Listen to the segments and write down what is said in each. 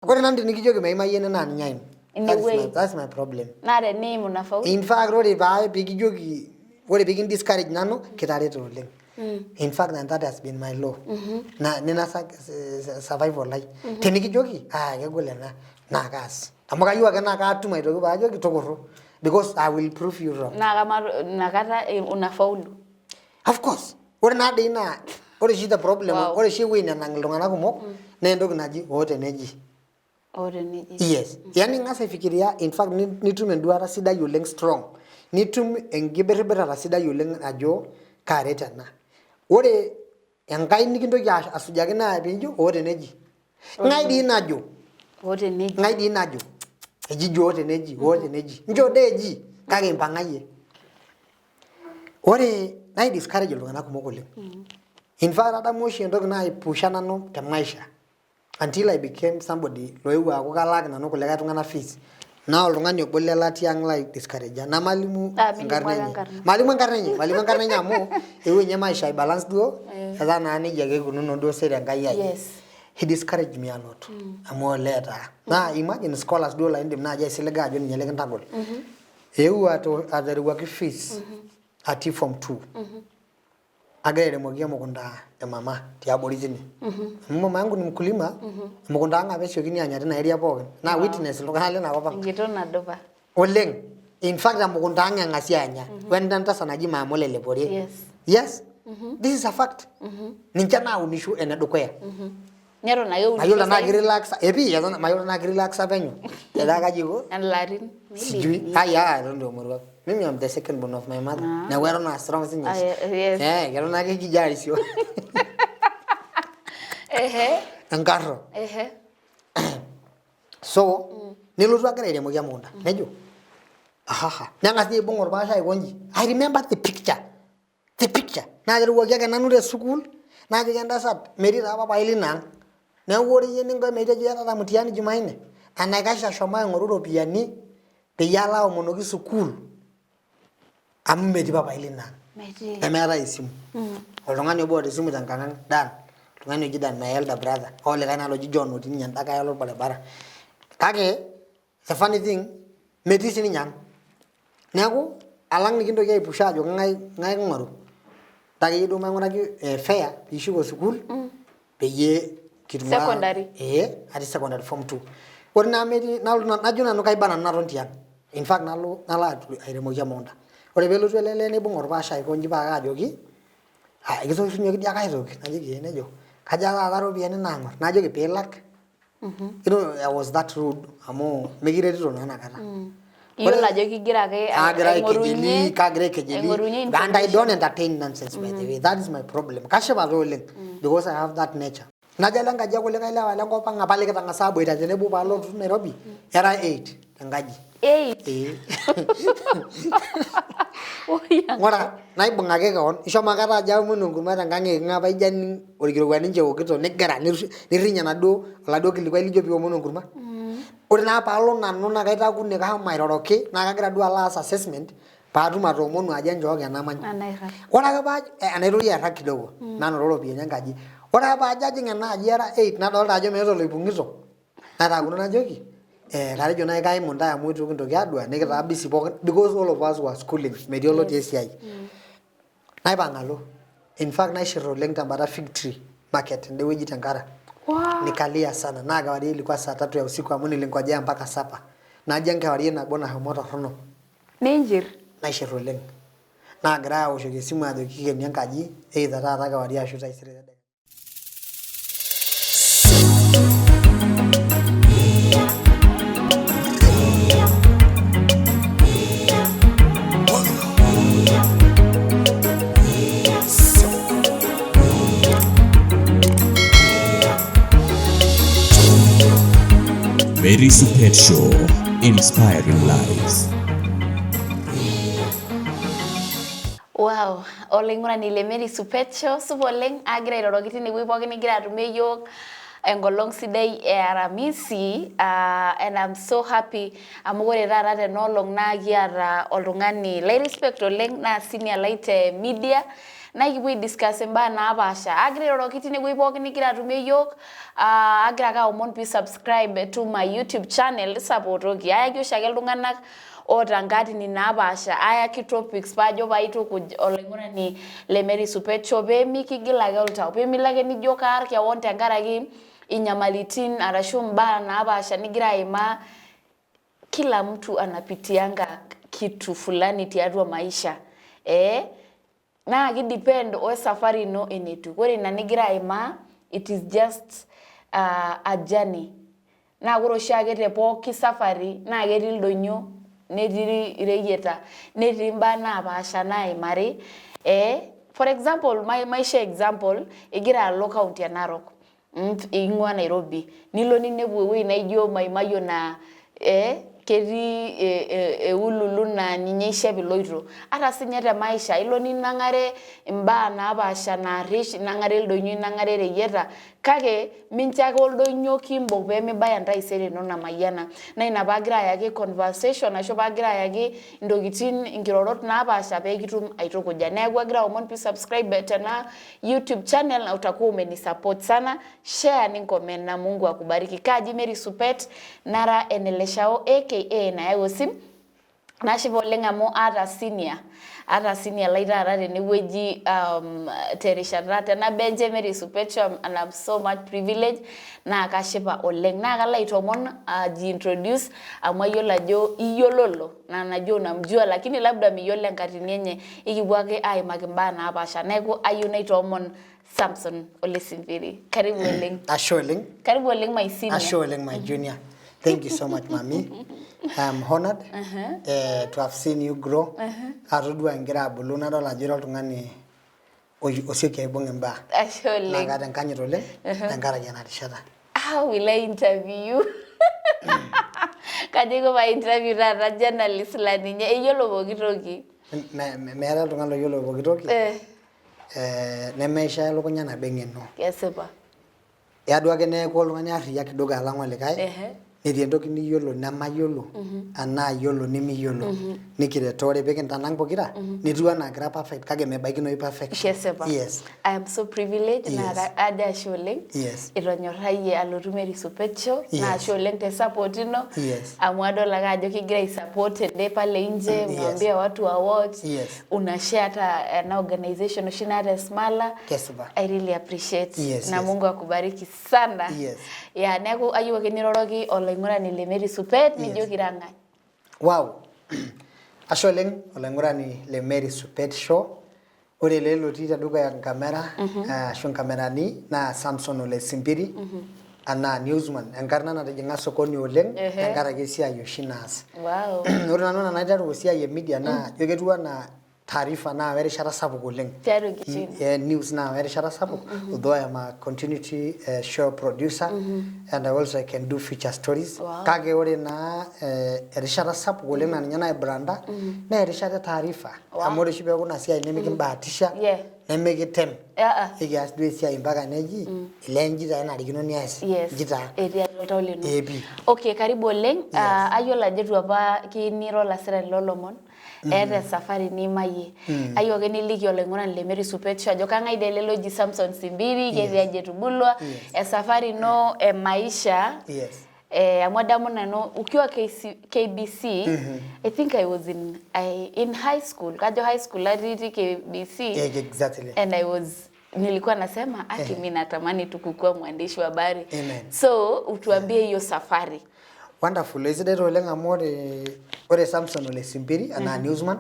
Ore nanu tenikijoki meimayu ene naa ninye aimu. Ine That is wueji. That's my problem. Naa teniim unafaulu. In fact ore paa pikijoki ore pikindiscourage nanu kitareto oleng. In fact and that has been my law. Na nina survival ai. Tenikijoki ah kegol ena naa kaas. Amu kayieu ake naa kaatum aitoki paajoki tukuru because I will prove you wrong. Naa kamaa inakata unafaulu. Of course. Ore naa dei naa ore oshi the problem Wow. ore oshi ewueji nenang iltung'anak kumok naa entoki naji hoo teneji. Hoo teneji. Yes. Yaani ing'as aifikiria in fact nitum enduata sidai oleng strong. Nitum enkibiribirata sidai oleng ajo kaaret ena. Ore enkai nikintoki asujaki naa piijo hoo teneji. Ng'ae dii najo? Hoo teneji. Ng'ae dii najo? Eji ijo hoo teneji, hoo teneji. Nchoo dee eji kake impang'a iyie. Ore nai discourage iltung'anak kumok oleng. In fact adamu oshi entoki naipusha nanu te maisha until I became somebody loewuo aaku kalaaki nanu kulikae tung'anak fees naa oltung'ani obo le latia ang lai discourager namalimu Ah, milimu enkarna ake enye. enkarna. Malimu enkarna enye, malimu enkarna enye amu eewuo ninye maisha ai balance duo etaa naa nejia ake ikununo duo sere Enkai ai. Yes. He discouraged me a lot amu olee taa. Naa imagine scholars duo laa indim naaji aisiliga ajo ninye likintagol. Eewuo aterewuaki fees atii form 2. Agira airemoki emukunta e mama tiabori tine. Amu mama yangu ni mkulima, emukunta ang apa esiokini aanya tina area pookin. Naa witness iltung'anak lina kop ang. Enkitok nadupa. Oleng. In fact emukunta ang eng'asi aanya. Wenda ntasat naji Maama Ole Leporie. Yes. Yes. This is a fact. Ninche naunisho enedukuya. Neton ake eunisho Mayiolo tenaa saai. kirelaxa epi eton mayiolo tenaa kirelaxa penyo. Etaa kaji iko? Ilarin. Sijui. Ai aa eton itu emoruau. Mimi am the second born of my mother. Ah. Neeku eton aa strong sinye. Ah, yes. Eh, keton ake kijo arisio. Ehe. Enkarro. Ehe. So, nelotu agira airemoki emukunta. Nejo, ahaha. Neng'as ninye aibung orpaasha aiko inji. I remember the picture. The picture. Naa keterewuaki ake nanu te sukuul najoki entasat metii taa papai lino ang. Neeku ore iyie eninko metejo iyatata mtihani jumanne enaikash ashomo aing'oru iropiyiani peyie alo aomonoki sukuul amu metii papai lino ang. Metii. Nemeetae esimu. Oltung'ani obo oota esimu tenkang ang Dan, oltung'ani oji Dan my elder brother olikae naa loji John otii ninye enda kae alo orbaribara. Kake the funny thing metii sininye ang. Neeku alang nikintoki aipusha ajo kang'ae ng'ae king'oru nta akeyie duo maing'uraki fare piishuko sukuul peyie kitum Secondary. ee atii secondary form 2. Ore naa metii nalotu nanu najo nanu kaiba nanu naton tiang. In fact nalo nalo airemoki emukunta. Ore peelotu ele lee neibung orpaasha aiko inji paa kaajoki ah ekitooshunyeki dii ake aitoki najoki ee nejo kaja taata iropiyiani naang'or najoki piilak. You know, I was that rude amu mikiretito naa inakata. Iyiolo ajo kigira ake Kagira aing'orunye aikejeli, kagira aikejeli. aing'orunye And I don't information. entertain nonsense by the way. That is my problem. Kashipa taa oleng because I have that nature. Najo alo enkaji okulikae lewa lenkop ang apa likitang'asa aboita tenebo paalotu Nairobi, era 8 tenkaji. 8? Ee. Oi, Ng'ura, naibung ake keon, ishomo akata ajo aomonu enkurma tenkang e king'ae apa ijo aning orkirowua ninche eokito nigira nirriny enaduo oladuo kilikuai lijo piomonu enkurma. Ore naa paalo nanu naa kaitakune kashomo airoroki naa kagira duo alo aas assessment paatum atoomonu ajo enchooki enamany. Enairrag. Ore ake paajo enaitoki airrag kidogo nanoto iropiyiani enkaji. Ore ake paajo ajing ena aji era 8 nadolta ajo meeta oloipung'ito naitakuno najoki eh, katejo naaji kaimu intae amu eitu kintoki adua nikitaa busy pookin because all of us were schooling metii olotii esiai. Naipang alo in fact naishir oleng tembata fig tree market ende wueji te Ngara. Waa. Nikalia sana naa kewarie ilikuwa saa tatu ya usiku amu nilingojea mpaka sapa. Najo enkewarie nabo nashomo torrono. Ninjir. Naishir oleng. Naagirai aoshoki esimu ajoki kikeni enkaji either taata kewarie ashu taisere tedekenya. Mary Supet Show, inspiring lives. Wow, olaing'urani le Mary Supet Show, supa oleng, aagira airoroki tine wueji pookin nigira atumie iyiook enkolong sidai e Aramisi and I'm so happy amu ore taata tena olong naa kiata oltung'ani lai respect oleng naa senior lai te media. Naa ekipuo aidiscuss imbaa napaasha. Agira airoroki tine wueji pookin nigira atumie iyiook, agira ake aomon pee subscribe to my YouTube channel sapotoki. Ayaki oshiake iltung'anak oota nkaatini napaasha, ayaki topics paajo paitukuj olaing'urani le Mary Supet Show pee mikigil ake oltau, pee milo ake nijo kaar kewon tenkaraki inyamalitin arashu imbaa napaasha nigira aimaa. Kila mtu anapitianga kitu fulani tiatua maisha eh, naa ki depend o safari ino enetiu. Ore ina nigira aimaa it is just a journey. Naa ore oshiake te pooki safari naa ketii ildonyio netii ireyieta netii imbaa napaasha naimari eh, for example maishoo example igira alo county e Narok Ing'ua Nairobi nilo ninepu ewueji naijo Maimayo naa ketii eululu naa ninye ishep iloito. Ata siinye te maisha ilo ninang'are imbaa napaasha naarish, inang'are ildonyio inang'are ireyieta kake mincho ake oldonyio kimbok pee mibaya entaisere ino namayiana. Naa ina paagira ayaki conversation ashu paagira ayaki intokitin inkirorot napaasha pee kitum aitukuja. Neeku agira aomon pee isubscribe tena YouTube channel na utakuwa umenisupport sana. Share ni comment na Mungu akubariki. Kaji Mary Supet nara eneleshao aka nayau osim nashipa oleng amu aata senior aata senior lai taata tenewueji terishata tena bench e Mary Supet Show and I'm so much privileged naa kashipa oleng naa kalo aitoomon aji introduce amu ayiolo ajo iyiololo naa najua unamjua lakini labda miyiolo enkatini enye ikipuo ake aimaki imbaa napaasha neeku ayieu naitoomon Samson Ole Simpiri karibu oleng. Ashe oleng. Karibu oleng my senior. Ashe oleng my junior. Thank you so much mami. I'm honored to have seen you grow. Atodua ingira abulu nadol ajo ira oltung'ani osioki aibung imbaa. Ashe oleng. Naa kaata enkanyit oleng tenkaraki ena rishata. How will I interview you? Kajo aiko paa interview taata journalist laa ninye eyiolo pooki toki. Meetae oltung'ani loyiolo pooki toki. Nemeishaa elukunya nabo eng'eno. Kesipa. Eya duo ake neeku oltung'ani arriyia kidogo alang olikae, netii entoki niyiolo nemayiolo, anaa ayiolo nimiyiolo. Nikireto ore pee kintanang pokira, netiu anaa kira perfect kake mebaikinoyu perfection. Kesipa. Yes. I am so privileged naa ajo ashe oleng. Yes. Itonyorrayie alotu Mary Supet Show. Naa ashe oleng te support ino. Yes. Amu adol ake ajo kigira ai support ende pale nje, unaambia watu wa watch. Yes. Una share hata ena organization oshi naata Esmala. Kesipa. I really appreciate. Yes, na yes. Mungu akubariki sana. Yes. Yeah, neeku ayieu ake niroroki olaing'urani le Mary Supet nijoki ira ng'ae. Wow. Ashe oleng olaing'urani le Mary Supet Show. Ore ele lotii tedukuya nkamera ashu nkamerani naa Samson Ole Simpiri anaa newsman enkarna natijing'a sokoni oleng tenkaraki esiai oshi naas. Ore nanu enaa naiteru esiai e media naa ijo ketiu anaa taarifa naawa erishata sapuk oleng. Tiatua enkishui ino. News naawa erishata sapuk although I am a continuity show producer and I also I can do feature stories. Kake ore naa erishata sapuk oleng naa ninye naibranda naa erishata e taarifa. Amu ore oshi peeku ina siai nemikimbahatisha nemikitem ekias duo esiai mpaka neji elee inji taa enarikino nias inji taa. Etii atua oltau lino. Ee pii. Okay, karibu oleng. Ayiolo ajo eitu apa kiyieu nira olasirani loolomon. Eeta esafari niimayie. Ayieu ake niliki olaing'urani le Mary Supet Show ajo kang'ae dii ele loji Samson Simbiri, ketiaji etubulua, esafari ino e maisha. Amu adamu nanu ukiwa KC, KBC I think I was in high school, kajo high school atii itii KBC. And I was nilikuwa nasema aki mimi natamani tu kukuwa mwandishi wa habari. Amen. So utuambie hiyo safari. Wonderful. Eisidai taa oleng amu ore Samson Ole Simpiri anaa newsman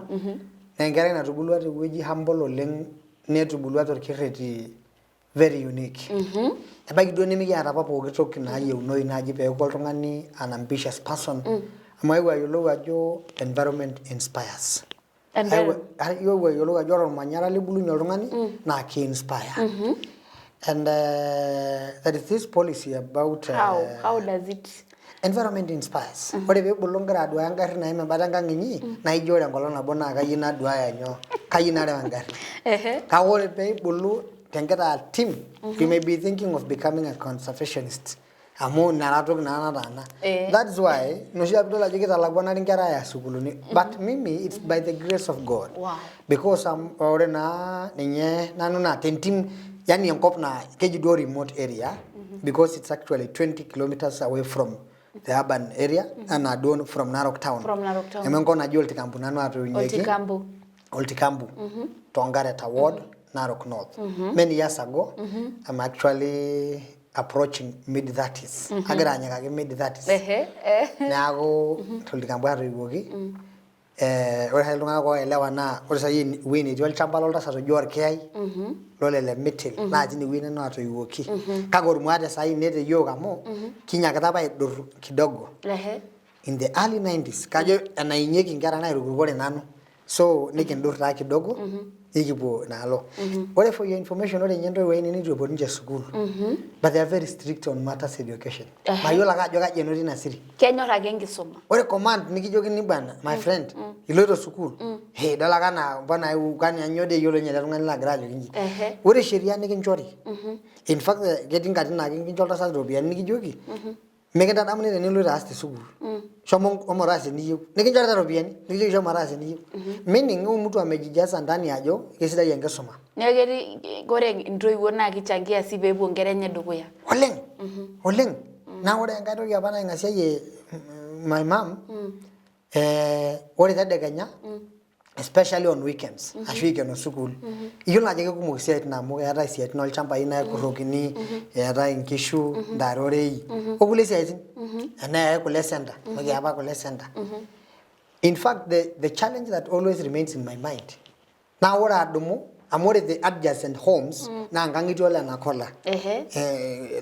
naa enkerai natubulua tewueji humble oleng netubulua torkerreti very unique. Ebaiki duo nimikiata apa pooki toki naayieunoyu naaji peeku oltung'ani an ambitious person amu aewuo ayiolou ajo environment inspires. Aewuo ayiolou ajo ore ormanyara libulunye oltung'ani naa ki inspire. And there is this policy about How does it environment inspires. Ore piibulu igira aduaya engarri naim embata enkang inyi naa ijo ore enkolong nabo naa kayieu naduaya nyoo kayieu nareu engarri. Kake ore peibulu tenkitaa tim you may be thinking of becoming a conservationist. Amu ina toki naa nataana. Eh. That's why inoshi ake pidol ajo kitalakwanari inkera aaya sukuulini. But mimi, it's by the grace of God. Because ore naa ninye nanu naa tentim, yani enkop naa keji duo remote area, because it's actually 20 kilometers away from the urban area, anaa duo from Narok town. From Narok town. Eme enkop naji Oltikambu nanu atoiwunyieki. Oltikambu. Oltikambu. Tongareta ward, Narok North. Many years ago, I'm actually approaching mid 30s. Agira anyikaki mid 30s. Ehe, eh. Neeku Oltikambu atoiwuoki. Ore sai iltung'anak oelewa naa ore sai ewueji netii olchamba loltasat oji Orkiyai lolele mitil naa tine wueji nanu atoiwuoki. Kake ormuate sai ine te yiok amu kinyakita apa aidur kidogo in the early 90s, kajo enainyieki inkera nairukurukore nanu, so nikindur taa kidogo, nikipuo inaalo. Ore for your information, ore ninye intoiwuo ainei neitu epuo ninche sukuul, but they are very strict on matters education. Mayiolo ake ajo kaji enotie ina siri. Kenyor ake enkisuma. Ore command nikijokini, "Bana, my friend, iloito sukuul," he, idol ake anaa mbona kani anyoo dii eyiolo ninye ele tung'ani lagira ajoki inji. Ore sheria nikinchori, in fact, ketii nkatitin naa kincho oltasat iropiyiani nikijoki mikintadamuni teniloito aas te sukuul, shomo shomo taasa eniyieu, nikinchorita iropiyiani nikijoki shomo taasa eniyieu, meaning huyu mtu amejijaza ndani ajo kesidai enkisuma. Neeku ketii, ore intoiwuo naa kichangia sii peepuo inkera enye dukuya. Oleng oleng. Naa ore enkae toki apa naing'asiayie my mom, ore tedekenya, especially on weekends ashu ikeno sukuul, iyiolo ajo kekumok isiaitin amu keetae isiaitin olchambai naikurrokini, eetae inkishu, ntare orei okulie siaitin, eneyai kule center amu ekiya apa kule center. In fact, the challenge that always remains in my mind naa ore adumu, amu ore the adjacent homes naa nkang'itie olenakola.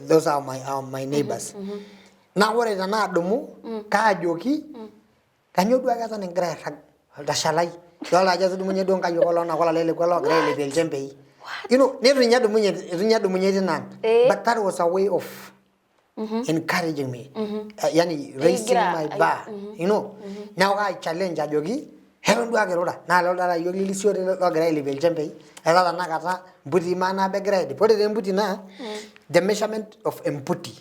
Those are my neighbors. Naa ore tenaa adumu kaajoki, "Kanyoo duo ake eton ingira airrag oltashalai? Idolta ajo etudumunye duo nkayiok oloonakola lelekua loogira ailepie ilchembei." Neitu ninye edumunye, eitu ninye edumunye tina ang. But that was a way of encouraging me, yani raising my bar. Neeku kai challenge ajoki, "Eton duo ake irura naa lelo layiok lilisiore loogira ailepie ilchembei, etaa tenakata mputii maa nabo egira aidip." Ore taa emputi naa the measurement of emputi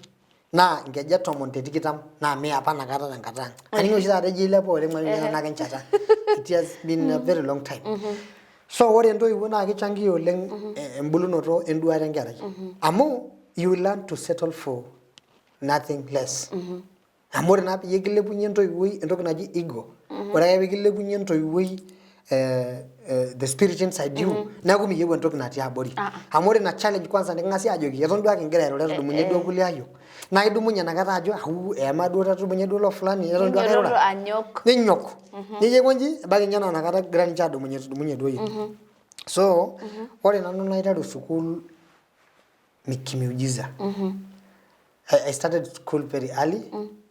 naa nkejek 10 te 20 naa 100 apa inakata tenkata ang. Aning oshi taata eji ilepa oleng, mayiolo enchata. It has been a very long time. So ore intoiwuo naa kichangia oleng embulunoto enduata enkerai, amu you will learn to settle for nothing less. Amu ore naa peyie kilepunye entoiwuoi entoki naji ego, ore ake pee kilepunye entoiwuoi the spirit inside you, neeku miyieu entoki natii abori. Amu ore ina challenge kwanza niking'asi ajoki, eton duo ake ingira airura, etudumunye duo kulie ayiok. Naa idumunye inakata ajo au ema duo tetudumunye duo ilo fulani, eton duo ake Ninyototo airura. Anyok. Ninyok. Nijo aikonji, ebaiki ninye naa inakata egira ninche adumunye, etudumunye duo iyie. So, ore nanu naiteru sukuul ni kimiujiza. I started school very early,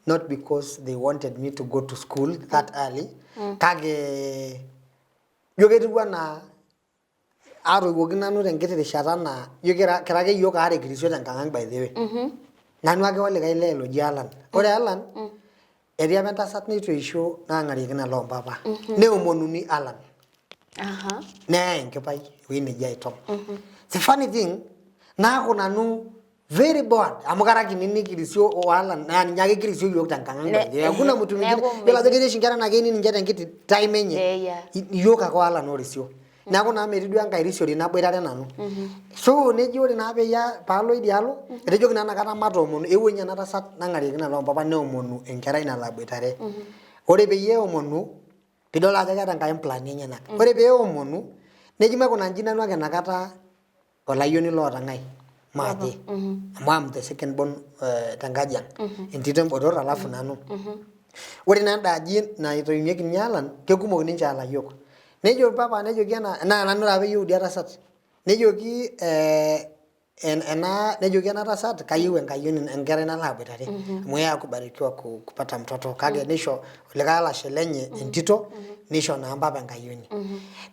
not because they wanted me to go to school that early, kake ijo ketiu anaa atoiwuoki nanu tenkiti rishata naa ijo kira ake yiok aare kirisio tenkang ang, by the way. Nanu ake olikae lee loji Alan. Ore Alan, etii apa entasat neitu eisho nang'arieki nalo mpapa. Neomonuni Alan. Neyai enkipai ewueji neji Aitong. The funny thing, naaku nanu very bored amu kara kini nikirisio o Alan, naa ninye ake kirisio yiok tenkang ang, by the way. Hakuna mtu mwingine. Neeku Yiolo ajo ketii oshi inkera naa keini ninche tenkiti time enye. Yiok ake o Alan orisio. Neeku naa metii duo enkae risiori naboitare nanu. So neji ore naa peyie paalo idialo, etejoki naa inakata matoomonu, eewuo ninye ena tasat nang'arieki nalo mpapa neomonu enkerai nalo aboitare. Ore peyie eomonu, pidol ajo keeta Enkai implani enyenak. Ore pee eomonu, neji maikuna inji nanu ake inakata olayioni loota ng'ae? Maate. Amu I'm the second born tenkaji ang. Entito embotor alafu nanu. Ore naa enda aji naitoinyieki ninye Alan, kekumok ninche ilayiok. Nejo papa nejoki ena naa nanu taa apa eyieu idia tasat. Nejoki ena nejoki ena tasat, "Kayieu enkayioni, enkerai nalo aboitare," amu yeye hakubarikiwa kupata mtoto, kake nisho olikae alashe lenye entito, nisho naa mpapa enkayioni.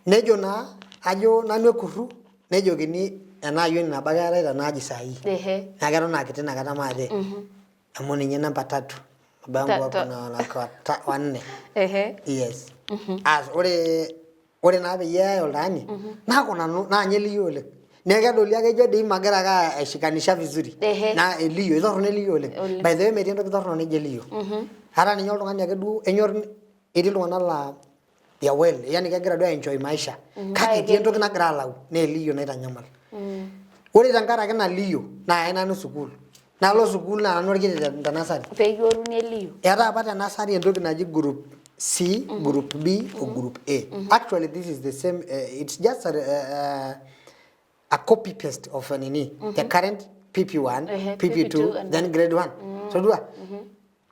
Nejo naa ajo nanu ekurru, nejokini ena ayioni nabo ake eetae tena aji saai. Naa keton aa kiti inakata maate. Amu ninye namba tatu. Baba yangu wako na wanawake wanne. Yes. As ore naa peyie eyai oltaani, naaku nanu naanye eliyio oleng. Neeku kedoli ake ijo dii magira ake aishikanisha vizuri. Naa eliyio, itorrono eliyio oleng. Oleng. By the way metii entoki torrono nijo eliyio. Ata ninye oltung'ani ake duo enyor etii iltung'anak laa they are well, yani kegira duo aenjoy maisha. Kake etii entoki nagira alau naa eliyio naitanyamal. Ore tenkaraki ina liyio naayai nanu sukuul. Nalo sukuul naa nanu orkiti te nursery. Pekioruni eliyio. Eetae apa te nursery entoki naji group C, group B o group A. Actually this is the same, it's just a copy paste of nini, the current PP1, Ehe, PP2, PP2 and then grade 1. Todua?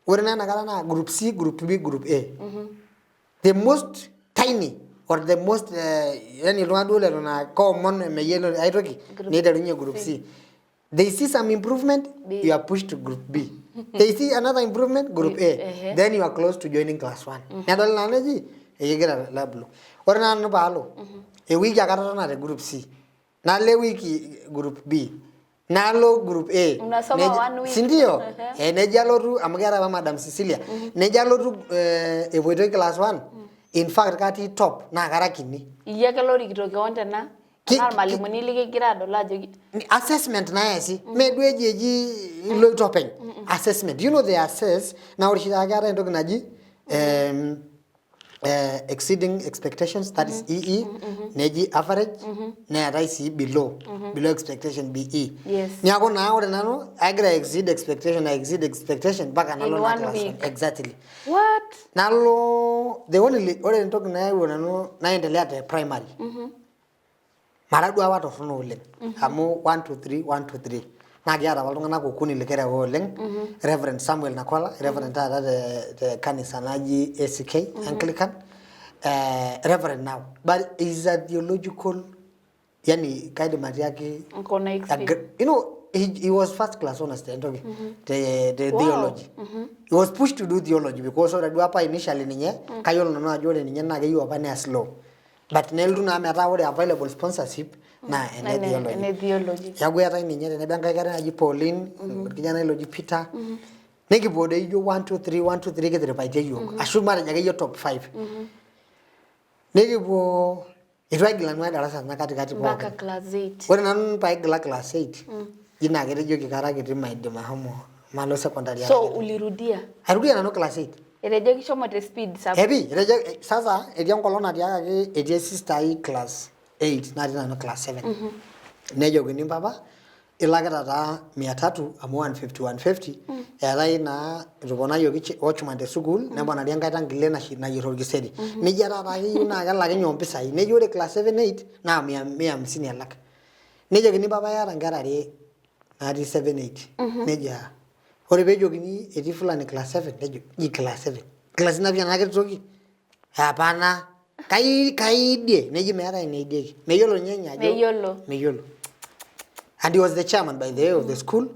Ore naa inakata naa group C, group B, group A. The most tiny or the most yani iltung'anak duo leton aa keomon meyiolo aitoki neiterunye group C. They see some improvement, B. you are pushed to group B. They see another improvement, group A. Then you are close to joining class 1. Nedoli naa neji ekigira labulu. Ore naa nanu paalo, ewiki ake atotona te group C. Nalo ewiki group B. Nalo group A. Unasoma one week. Si ndio? Nejo alotu amu keeta apa Madam Cecilia. Nejo alotu epoitoi class 1. In fact katii top naa kara kini. Iyie ake lorikito kewon tena Tenaa irmalimuni likigira adol ajoki Assessment naa eesi mee duo eji eji iloito openy assessment you know they assess naa ore oshi taata keetae entoki naji exceeding expectations that is EE neji average neetae sii below below expectation BE Yes. niaku naa ore nanu agira exceed expectation I exceed expectation mpaka nalo In naa one class one. week. Exactly. What? Nalo the only ore entoki nayau nanu naendelea te primary Mara duo apa torrono oleng amu 1 2 3 1 2 3 naa kiata apa iltung'anak okuni likirewa oleng Reverend Samuel Nakwala Reverend taata te, te kanisa naji ACK Anglican Reverend now but is a theological yani kaidim atiaki Nkona a experience. you know he was first class honors te entoki te, te Wow. theology he was pushed to do theology because ore duo apa initially ninye kayiolo nanu ajo ore ninye naa keyieu apa neas law but nelotu naa metaa ore available sponsorship naa ene theology. Ene theology. Neeku eetae ninye tenebo enkae kerai naji Pauline, orkijanai loji Peter. Nikipuo doi ijo 1 2 3 1 2 3 kitiripaitie iyiook ashu matejo akeyie top 5. Nikipuo eitu aigil nanu ai darasa ena katikati Mpaka pookin. class 8. Ore nanu paigila class 8 ji naa ketejoki kara kiti maidim ahomo malo secondary. So ulirudia. Airudia nanu class 8. Etejoki shomo te speed sapuk. Epi, etejo sasa etii enkolong natiakaki etii esister ai class 8 natii nanu class 7. Nejokini mpapa ilakita taa mia tatu amu 150 150 eetae naa etoponayioki watchman te sukuul neponari enkae tankile nayier orkiseri. Nejo taata keyieu naa kelaki nyoo mpisai. Nejo ore class 7 8 naa mia mia hamsini elak. Nejokini mpapa iyata nkera are natii 7 8. Nejo aa. Ore peejokini etii fulani class 7 nejo ji class 7. Class naapishana ake toki? Hapana. Kai kaidie neji meetae eneidieki. Meyiolo ninye ninye ajo. Meyiolo. Meyiolo. And he was the chairman by the way of the school.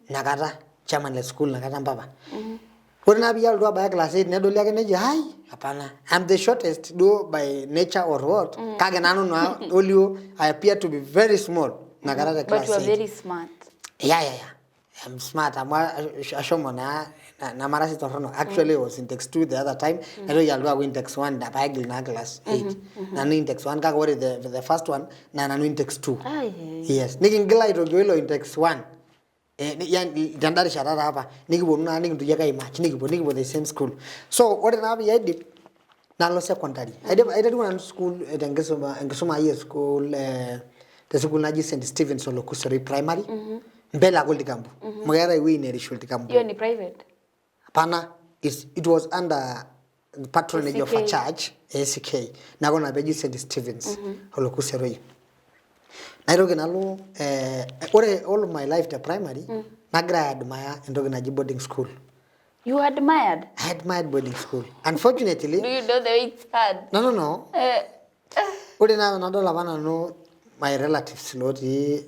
Nakata chairman le school nakata mpapa. Ore naa peyie alotu abaya class 8 nedoli ake nejo hai hapana. I'm the shortest duo by nature or what. Kake nanu naa olio I appear to be very small nakata te But class you are 8. very smart. Yeah, yeah, yeah. I'm smart amu ashomo naa namara sii torrono. Actually I was in text 2 the other time. Naitoki alotu aaku in text 1 paigil naa class 8. Nanu in text 1 kake ore the first one naa nanu in text 2. Ai. Yes. Nikingil aitoki oilo in text 1. Yani tenda rishata taa apa nikiponu naa nikintoki ake aimatch nikipuo nikipuo the same school. So ore naa peyie aidip nalo secondary. Aiterua nanu school tenkisuma enkisuma ai e school te sukuul naji St Stephen's Olokusoroi Primary mbele ake Oltikambu. Amu keetae ewueji nerish Oltikambu. Hiyo ni private? Hapana, it was under the patronage of a ACK. church, ACK. Neeku ina peeji St Stephen's Olokusoroi. Naitoki nalo ore all my life te primary nagira ai admire entoki naji boarding school. You admired? I admired boarding school. Unfortunately, Do you know the way it's hard? No, no, no. Ore naa tenadol apa nanu my relatives lotii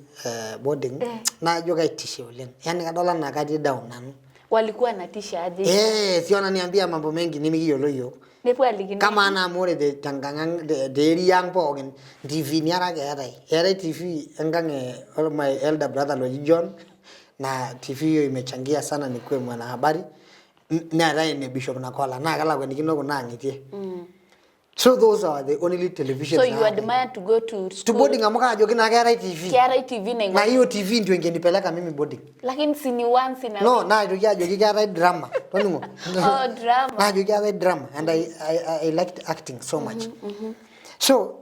boarding naa ijo kaitisha oleng. Yaani kadol anaa katii down nanu. Walikuwa wanatisha aje? Si wananiambia mambo mengi nimikiyiolo iyiook. Nepuo aliki nai. Kamaa naa amu ore tenkang ang te area ang pookin ntiivini are ake eetae. Eetae TV enkang e my elder brother loji John naa TV hiyo imechangia sana nikuwe mwanahabari neetae ene Bishop Nakola naa kelakwanikino kuna ang'itie. So those are the only televisions So you naatae. Admire to go to To school. boarding amu kaajoki naa keetae TV. Keetae TV Na naing'or. hiyo TV ndio ingenipeleka mimi boarding. Lakini si ni once in a No, week. naajoki ajoki keetae drama. Toning'o. Oh, drama. Naajoki keetae drama and I liked acting so much. So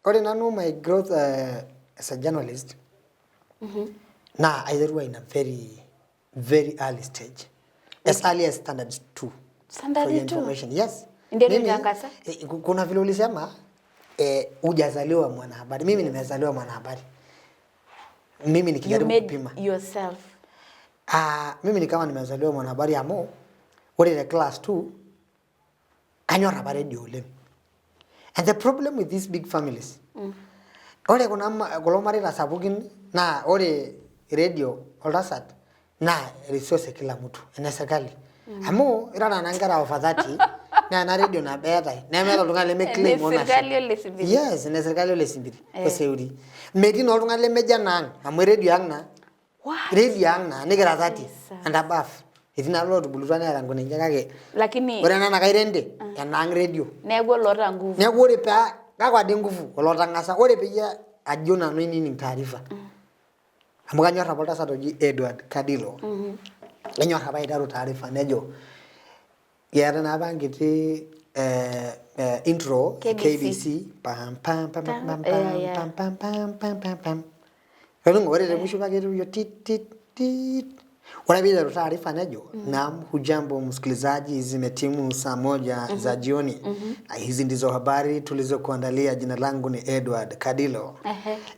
ore nanu my growth as a journalist naa aiterua in a very very early stage. As early as standard 2. Standard For your 2? information. Yes. Ndio Mimi, nilitangaza. kuna vile ulisema hujazaliwa mwanahabari. Mimi nimezaliwa mwanahabari. Mimi You nikijaribu made kupima. yourself. Ah, mimi ni kama nimezaliwa mwanahabari amu ore te class 2 kanyor apa radio oleng. And the problem with these big families, ore kuna kulo mareita sapukin naa ore radio oltasat naa resource e kila mtu, ene serkali. Amu irara naa nkera over 30 naa ena radio nabo eetae nemeeta oltung'ani leme claim Ene ownership. serkali ole Simbiri. Yes, ene serkali ole Simbiri oseuri. Metii naa oltung'ani lemejo enaang amu eredio ang naa. What? Radio ang naa nikira 30 Jesus. And above. Etii naa lootubulutua neeta nkunenye kake Lakini ore ena nakairende enaang radio. Neeku oloota nguvu. Neeku ore paa kakwa ade nguvu olotang'asa ore peyie ajo nanu ainining taarifa. Amu kanyor apa oltasat oji Edward Kadilo. Kenyor apa aiteru taarifa nejo eeta naa apa enkiti intro KBC. KBC pam pam pam pam pam pam pam pam pam pam pam. Toning'o ore te mwisho kake etiu tit tit tit. Ore piiteru taarifa nejo, "Naam, hujambo msikilizaji, zimetimu saa 1 za jioni na hizi ndizo habari tulizokuandalia. Jina langu ni Edward Kadilo."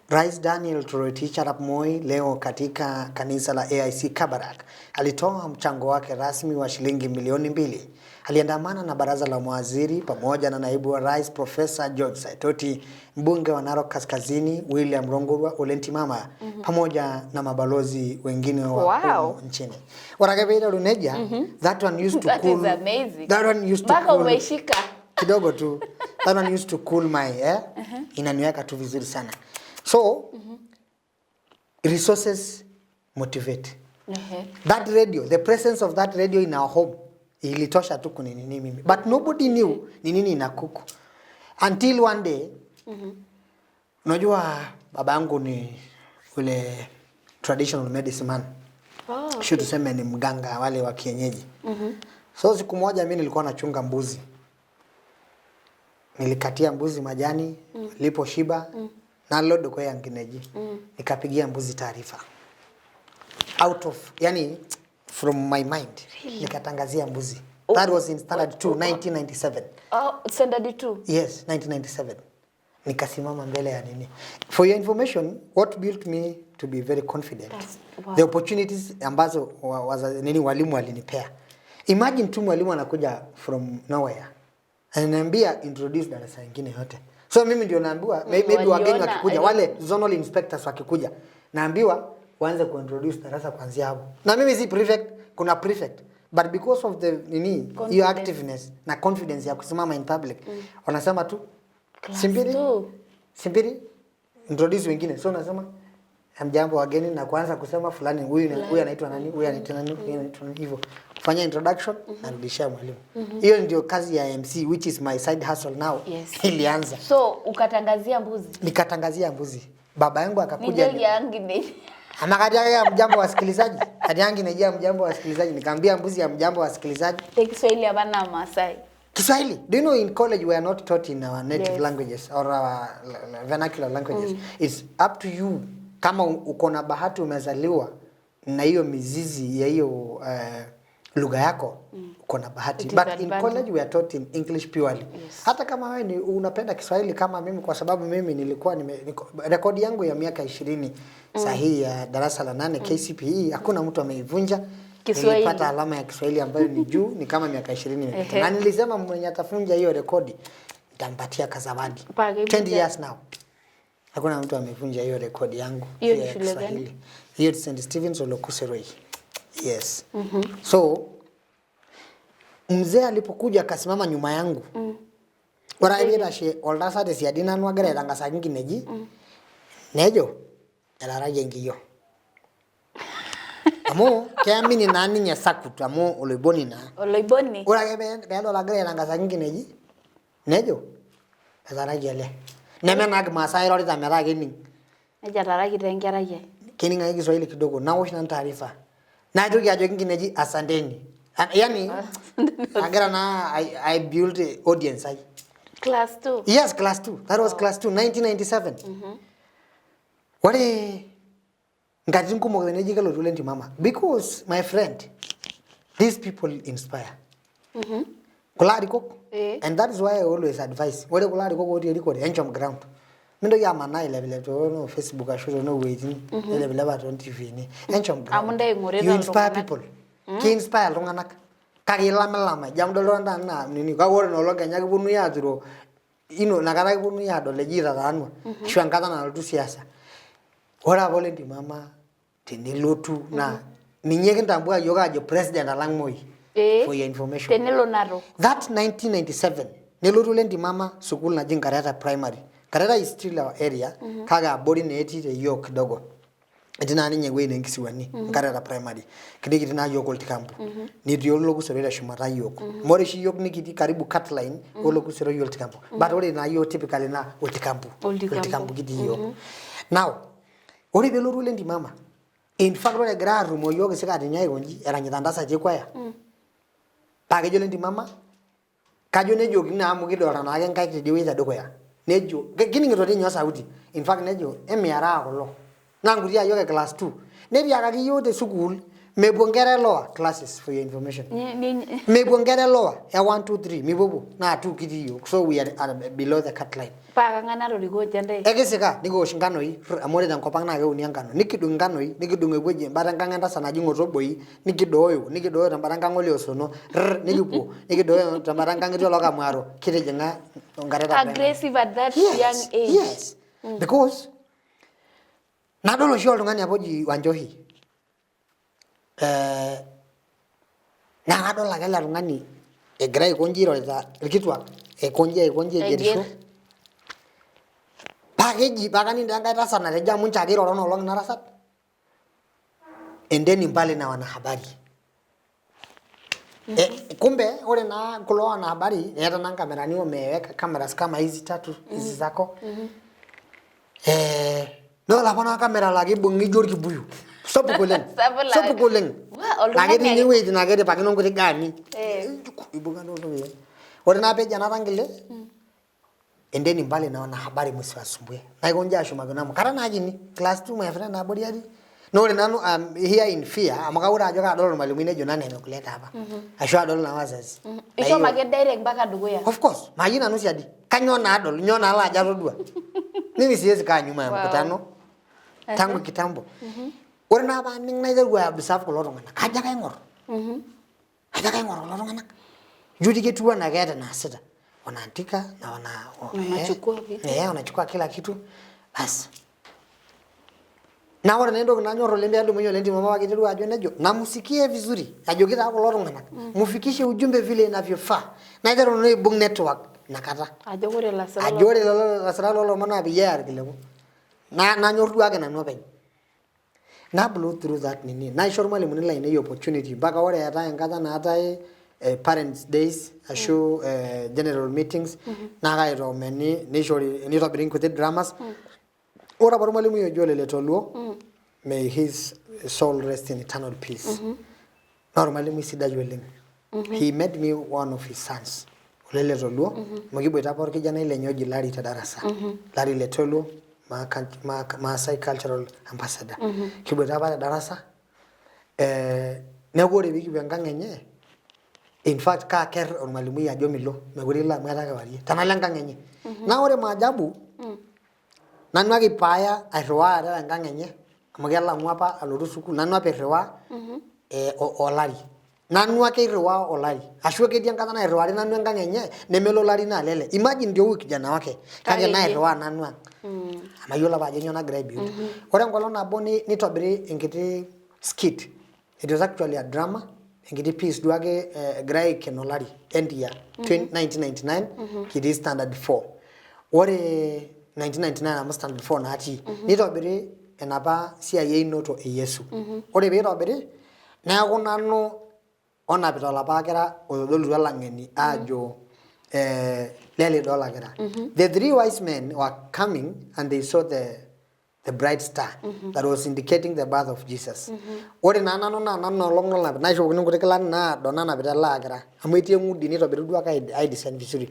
Rais Daniel Toroitich arap Moi leo katika kanisa la AIC Kabarak alitoa mchango wake rasmi wa shilingi milioni 2. Aliandamana na baraza la mawaziri pamoja na naibu wa rais Profesa George Saitoti, mbunge wa Narok Kaskazini William Rongorwa Ole Ntimama pamoja na mabalozi wengine wa humu nchini. Ore ake peiteru nejia, that one used to That cool, is amazing. that one used to Mpaka cool umeshika. Kidogo tu, that one used to cool my inaniweka tu vizuri sana. So resources motivate. That radio, the presence of that radio in our home ilitosha tu kuninini mimi, but nobody knew ni nini inakuku until one day. Unajua baba yangu ni ule traditional medicine man, sio tuseme ni mganga wale wa kienyeji. So siku moja mi nilikuwa nachunga mbuzi, nilikatia mbuzi majani, lipo shiba nalo dukuya nkineji, nikapigia mbuzi taarifa out of, yani, from my mind. Nikatangazia mbuzi. That was in standard 2, 1997. Oh, standard 2. Yes, 1997. Nikasimama mbele ya nini. For your information, what built me to be very confident, the opportunities ambazo nini walimu walinipea. Imagine tu mwalimu anakuja from nowhere, ananiambia introduce darasa lingine yote. So mimi ndio naambiwa maybe wageni Waliona, wakikuja, wale zonal inspectors wakikuja, naambiwa waanze kuintroduce darasa kuanzia hapo. Na mimi si prefect, kuna prefect. But because of the nini, hiyo Confidence. activeness na confidence ya kusimama in public, wanasema tu Class Simbiri, two. Simbiri, introduce wengine. So unasema hamjambo wageni na kuanza kusema fulani huyu huyu anaitwa nani, huyu anaitwa nani, huyu anaitwa nani, hivyo. Kufanya introduction, narudishia mwalimu. Hiyo ndio kazi ya MC, which is my side hustle now. Ilianza. So ukatangazia mbuzi. Nikatangazia mbuzi. Baba yangu akakuja. Nijoki angine. Ama kati yake mjambo wasikilizaji. Kati yangu inajia mjambo wasikilizaji. Nikamwambia mbuzi ya mjambo wasikilizaji. Te Kiswahili hapana Masai. Kiswahili. Do you know in college we are not taught in our native languages or our vernacular languages? It's up to you. Kama uko na bahati umezaliwa na hiyo mizizi ya hiyo lugha yako, uko na bahati. It is But in advantage. College we are taught in English purely. Hata kama wewe ni unapenda Kiswahili kama mimi, kwa sababu mimi nilikuwa rekodi yangu ya miaka 20 sahihi ya darasa la 8 KCPE hakuna mtu ameivunja. Kiswahili. Nilipata alama ya Kiswahili ambayo ni juu, ni kama miaka 20 imepita. Na nilisema mwenye atavunja hiyo rekodi nitampatia kazawadi. Paka 20 years now. Hakuna mtu amevunja hiyo rekodi yangu Hiyo ni ya shule gani? Kiswahili. Hiyo ni St. Stephen's Olokuseroi. Yes. So mzee alipokuja akasimama nyuma yangu. Ore ake piitashe oltasat tesiadi nanu agira aitangasaki nkineji, nejo etaraki enkiyio. Amu keamini naa ninye Sakut amu oloiboni naa. Oloiboni. Ore ake peedol agira aitangasaki nkineji, nejo Etaraki ele. Neme naa kimaasai airorita metaa kening. Nejo etaraki taa enkerai ai. Kening ake Kiswahili kidogo. Naosh nanu taarifa. Naitoki ajoki nkineji asanteni. Yani agira naa I build audience ai. Class 2. Yes, class 2. That was class 2, 1997. Ore nkatitin kumok teneji kelotu Ole Ntimama because my friend these people inspire. Kulo arikok. And that is why I always advise. Ore kulo arikok otii erikore enchom ground. Mintoki amanaa ailepilep too Facebook ashu too wuejitin nilepilepa too ntiviini. Enchom ground. Amu ntae ing'orita You inspire iltung'anak. people. Ki inspire iltung'anak. Kake ilamilama ijo amu idol iltung'anak anaa nini kake ore ina olong kenya kipuonunui aaturo ino inakata kipuonunui aadol eji itataanwa ashu enkata nalotu siasa. Ore apa Ole Ntimama tenelotu naa ninye kintambua iyiook aajo president alang Moi. For your information. Tenelo nato. That 1997 nelotu Ole Ntimama sukuul naji Nkareta Primary. Nkareta is still our area kake abori naa etii te yiok kidogo. Etii naa ninye ewueji naa enkisiwani Nkareta Primary. Nikitii naa yiok Oltikampu. Netii Olokuseroi teshumata yiok. Amu ore oshi yiok nikitii karibu cut line Olokuseroi Oltikampu. But ore naa yiok typically naa Oltikampu. Oltikampu. Oltikampu kitii yiok. Now, ore pelotu Ole Ntimama, in fact ore egira arrumoo yiok isikatini aikonji eranyita ntasati e kwaya, paa kejo Ole Ntimama, kajo nejokini naa amu kidolta naake nkaik tidie wueji tedukuya. Nejo, kining'ito dii ninye osauti. In fact nejo, emiaraa kulo. Naa nkuti ayiok e class 2. Netiakaki yiok te sukuul, mepuo nkera e lower classes for your information. Mepuo nkera e lower e 1, 2, 3, mipuopuo. Naa 2 kitii yiok. So we are below the cut line. Paa kang'ae natorikuo nche ntae? Ekisika nikiwosh nkanoi amu ore tenkop ang naa keuni enkano. Nikidung nkanoi, nikidung ewueji embata enkang entasat naji Ng'otoboi, nikidooyo, nikidooyo tembata enkang ole Osono, rr nikipuo, nikidooyo tembata enkang etii Olokamwaro, kitijing'a Nkareta Primary. Aggressive at that young age. Yes. Because nadol oshi oltung'ani apa oji Wanjohi. Eh, naa kadol ake ele tung'ani egira aiko inji irorita irkituak aiko inji aiko inji aigerisho Aiger. paa keji paa kaning taa enkae tasat natejo amu nchoo ake iroro ina olong ina tasat endeni mbali na wanahabari. Eh, kumbe ore naa kulo wanahabari eeta naa nkamerani wameweka cameras kama hizi tatu hizi zako. Eh, naa ore apa ina kamera laa kibung'i ijo orkibuyu sapuk oleng. Sapuk laa- Sapuk oleng. Wa, oltung'ani Naa ketii ake- ninye wuejitin naa keripakino nkuti gaami. Eh. Ibung'a naa oltung'ani. Ore naa peejo ena tankile, endeni mbali na wanahabari msiwasumbue. Naiko inji ashumakino amu kara naa kini class 2 my friend abori atii. Naa ore nanu I'm here in fear amu kaure ajo kaadol ormalimui nejo nani amekuleta hapa. Ashu adol naa wazazi. Ishomo ake direct mpaka dukuya. Of course, mayieu nanu siadi. Kanyoo naa adol, nyoo naa laajo atodua. Mimi siwezi kaa nyuma ya mkutano tangu kitambo. Ore naa paaning naiteru ai observe kulo tung'anak. Kajo ake aing'or. Kajo ake aing'or kulo tung'anak. Ijo dii ketiu anaa keeta enaasita. Wanaandika na wana Wanachukua vitu. Wanachukua kila kitu. Bas. Naa ore naa entoki nanyor oleng peedumunye Ole Ntimama paa kiteru ajo nejo namusikie vizuri ajoki taa kulo tung'anak mufikishe ujumbe vile inavyofaa. Naiteru nanu aibung network inakata. Ajo ore lasirak Ajo ore lelo lasirak loolomon naa peyie eya irkiliku. Nanyor duake nanu openy. Nabulu through that nini naisho irmalimuni lainei opportunity mpaka ore eetae enkata naatae parents days ashu general meetings naa kaitoomoni nishori nitobiri nkuti dramas. Ore apa ormalimui oji Ole Letoluo, may his soul rest in eternal peace. Naa ormalimui sidai oleng. He made me one of his sons. Ole Letoluo, amu kiboita apa orkijanai lenye oji Larry te darasa. Larry Letoluo, Maasai cultural ambassador. Kiboita apa te darasa. Neeku ore piikipuo enkang enye, in fact kaakerr ormalimui ajo milo, mekure ilo amu etaa kewarie. Tenalo enkang enye. Naa ore maajabu, Nanu ake eipaaya airriwaa arew enkang enye amu kelang'u apa alotu sukuul nanu apa airriwaa olari. Nanu ake airriwaa olari ashu ketii enkata nairriwari nanu enkang enye nemelo olari naa lele. Imagine ndio huyu kijana wake kake nairriwaa nanu ang. Mayiolo apa ajo nyoo nagira ai build. Ore enkolong nabo nitobiri enkiti skit. It was actually a drama enkiti piece duake egirai aiken olari end year 1999 kitii standard 4. Ore 1999 amu standard 4 naa atii nitobiri enapa siai einoto e Yesu. Ore piitobiri neeku nanu onapita olapa kera oitodolutua ilang'eni aajo. Lele dolakira. The three wise men were coming and they saw the bright star that was indicating the birth of Jesus. Ore naa nanu naa nanu ina olong nalapita naishopokini nkuti kilani naado nanapita ele akira amu etii eng'udi nitobiri duo ake ai design vizuri.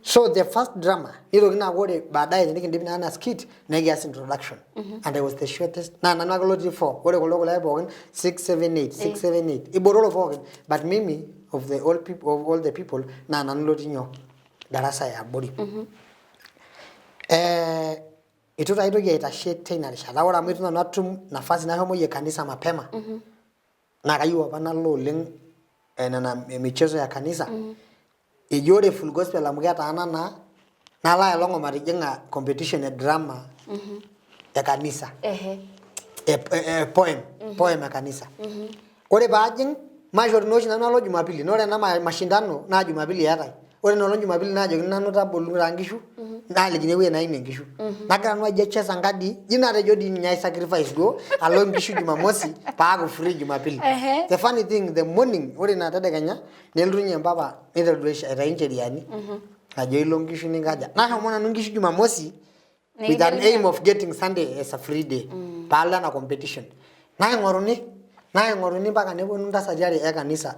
So the first drama nitoki naa aaku ore baadaye tenikindip naa ena skit nekias introduction and I was the shortest naa nanu ake lotii four, ore kuldo kulikae pookin 6 7 8 6 7 8 ibororo pookin, but mimi of the all people, of all the people naa nanu lotii nyoo darasa ya abori. Itu taa aitoki aitashe teina rishata, ore amu itu nanu atum nafasi nashomoyie kanisa mapema naa kayieu apa nalo oleng nena michezo ya kanisa. Eji ore full gospel amu ketaana naa nalo aelong omatijing'a competition e drama e kanisa, e poem e kanisa. Ore paajing maishori naa oshi nanu alo jumapili, naa ore ena mashindano naa jumapili eetae. Ore ina olong jumapili naajokini nanu tabolu taa nkishu naalikini ewueji naimie nkishu. Nagira nanu ajo aicheza nkadi ji natejo dii ninye ai sacrifice duo alo nkishu jumamosi paaku free jumapili. The funny thing, the morning ore ina tedekenya nelotu ninye mpapa niteru aitayu ncheriani ajo ilo nkishu ninkaja. Nashomo nanu nkishu jumamosi with an aim of getting Sunday as a free day paalo ena competition. Naing'oruni mpaka neponu ntasati are e kanisa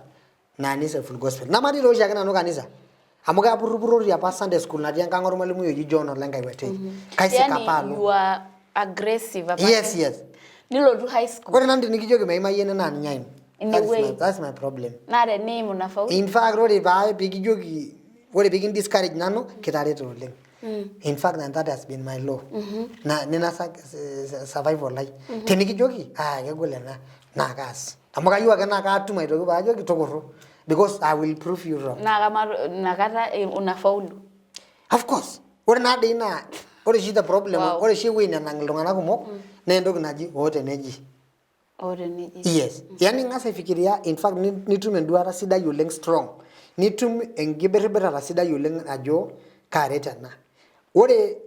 naa full gospel. Namatii taa oshiake nanu kanisa amu kapurupurori apa Sunday school natii enkang ormalimui oji John Ole Nkaiwetei. Kaisik Yani apa alo. You are aggressive apa. Yes. Nilotu high school. Ore nanu tenikijoki meimayie ene naa ninye aim. In That a is my, way. that's my problem. Naa teniim unafaulu. In fact ore paa pikijoki ore pikindiscourage nanu kitareto oleng. In fact, and that has been my law. Na nina survival ai. Tenikijoki ah kegol ena naa kaas. Amu kayieu ake naa kaatum aitoki paajoki tukuru because I will prove you wrong. Naa kama inakata unafaulu. Of course. Ore naa dei naa ore oshi the problem, ore oshi ewueji nenang iltung'anak kumok naa entoki naji hoo teneji. Oo teneji. Yes. Yani ing'as aifikiria, in fact nitum enduata sidai oleng strong. Nitum enkibiribirata sidai oleng ajo kaaret ena. Ore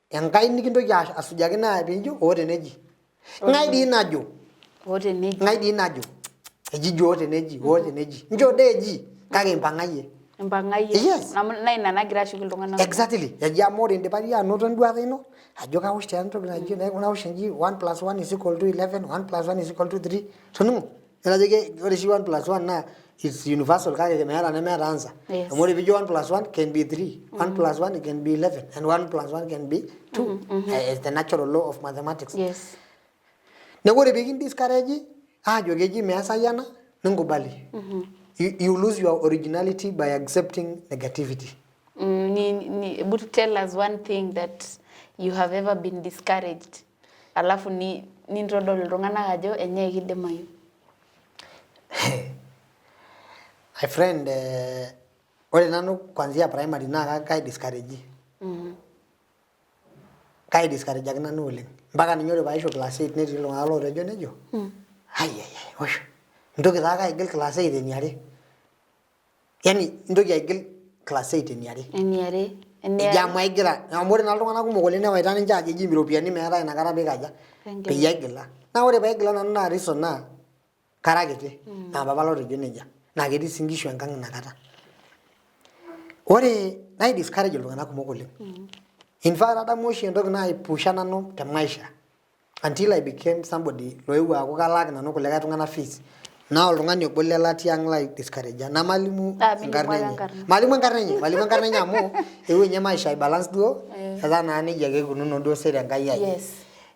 enkai nikintoki asujaki naa piijo hoo teneji. Ng'ae dii najo? Oo teneji. Ng'ae dii najo? Eji jo teneji, hoo teneji. Nchoo dee eji kake impang'a iyie. Impang'a iyie. Yes. Amu naa ina nagira ashuk iltung'anak. Exactly. Eji amu ore indipa iyie anoto enduata ino ajo kawosh taa entoki naji nawosh enji 1 plus 1 is equal to 11, 1 plus 1 is equal to 3. Toning'o? Nelo ajo ore oshi 1 plus 1 naa it's universal kake meeta nemeeta answer. Amu ore piijo 1 plus 1 can be 3, 1 plus 1 can be 11 and 1 plus 1 can be 2. It's the natural law of mathematics. Neeku ore pee kindiscourage aajoki eji meesayu ena ninkubali. You lose your originality by accepting negativity. Ni, but tell us one thing that you have ever been discouraged. Alafu ni nintodol iltung'anak ajo enye kidimayu. My friend, ore nanu kuanzia primary naa kai discourage. Kai discourage ake nanu oleng. Mpaka ninye ore paishu class 8 netii iltung'anak lootejo nejo, ai ai ai osho, intoki taake aigil class 8 eniare. Yani intoki aigil class 8 eniare. Eniare. Ejo amu aigira, amu ore naa iltung'anak kumok oleng newaita ninche ajo eji iropiyiani meetae inakata piikaja, peyie aigila. Naa ore paigila nanu naa reason naa kara kiti, naa papa lotejo nejia. Naa ketii sii nkishu enkang inakata. Ore nai discourage iltung'anak kumok oleng. In fact adamu oshi entoki naipusha nanu te maisha until I became somebody loewuo aaku kalaaki nanu kulikae tung'anak fees. Naa oltung'ani obo lelatia ang lai discourage namalimu enkarna enye. Malimu enkarna enye, malimu enkarna enye amu ewuo ninye maisha ai balance duo, etaa naa nejia ake ikununo duo sere Enkai ai.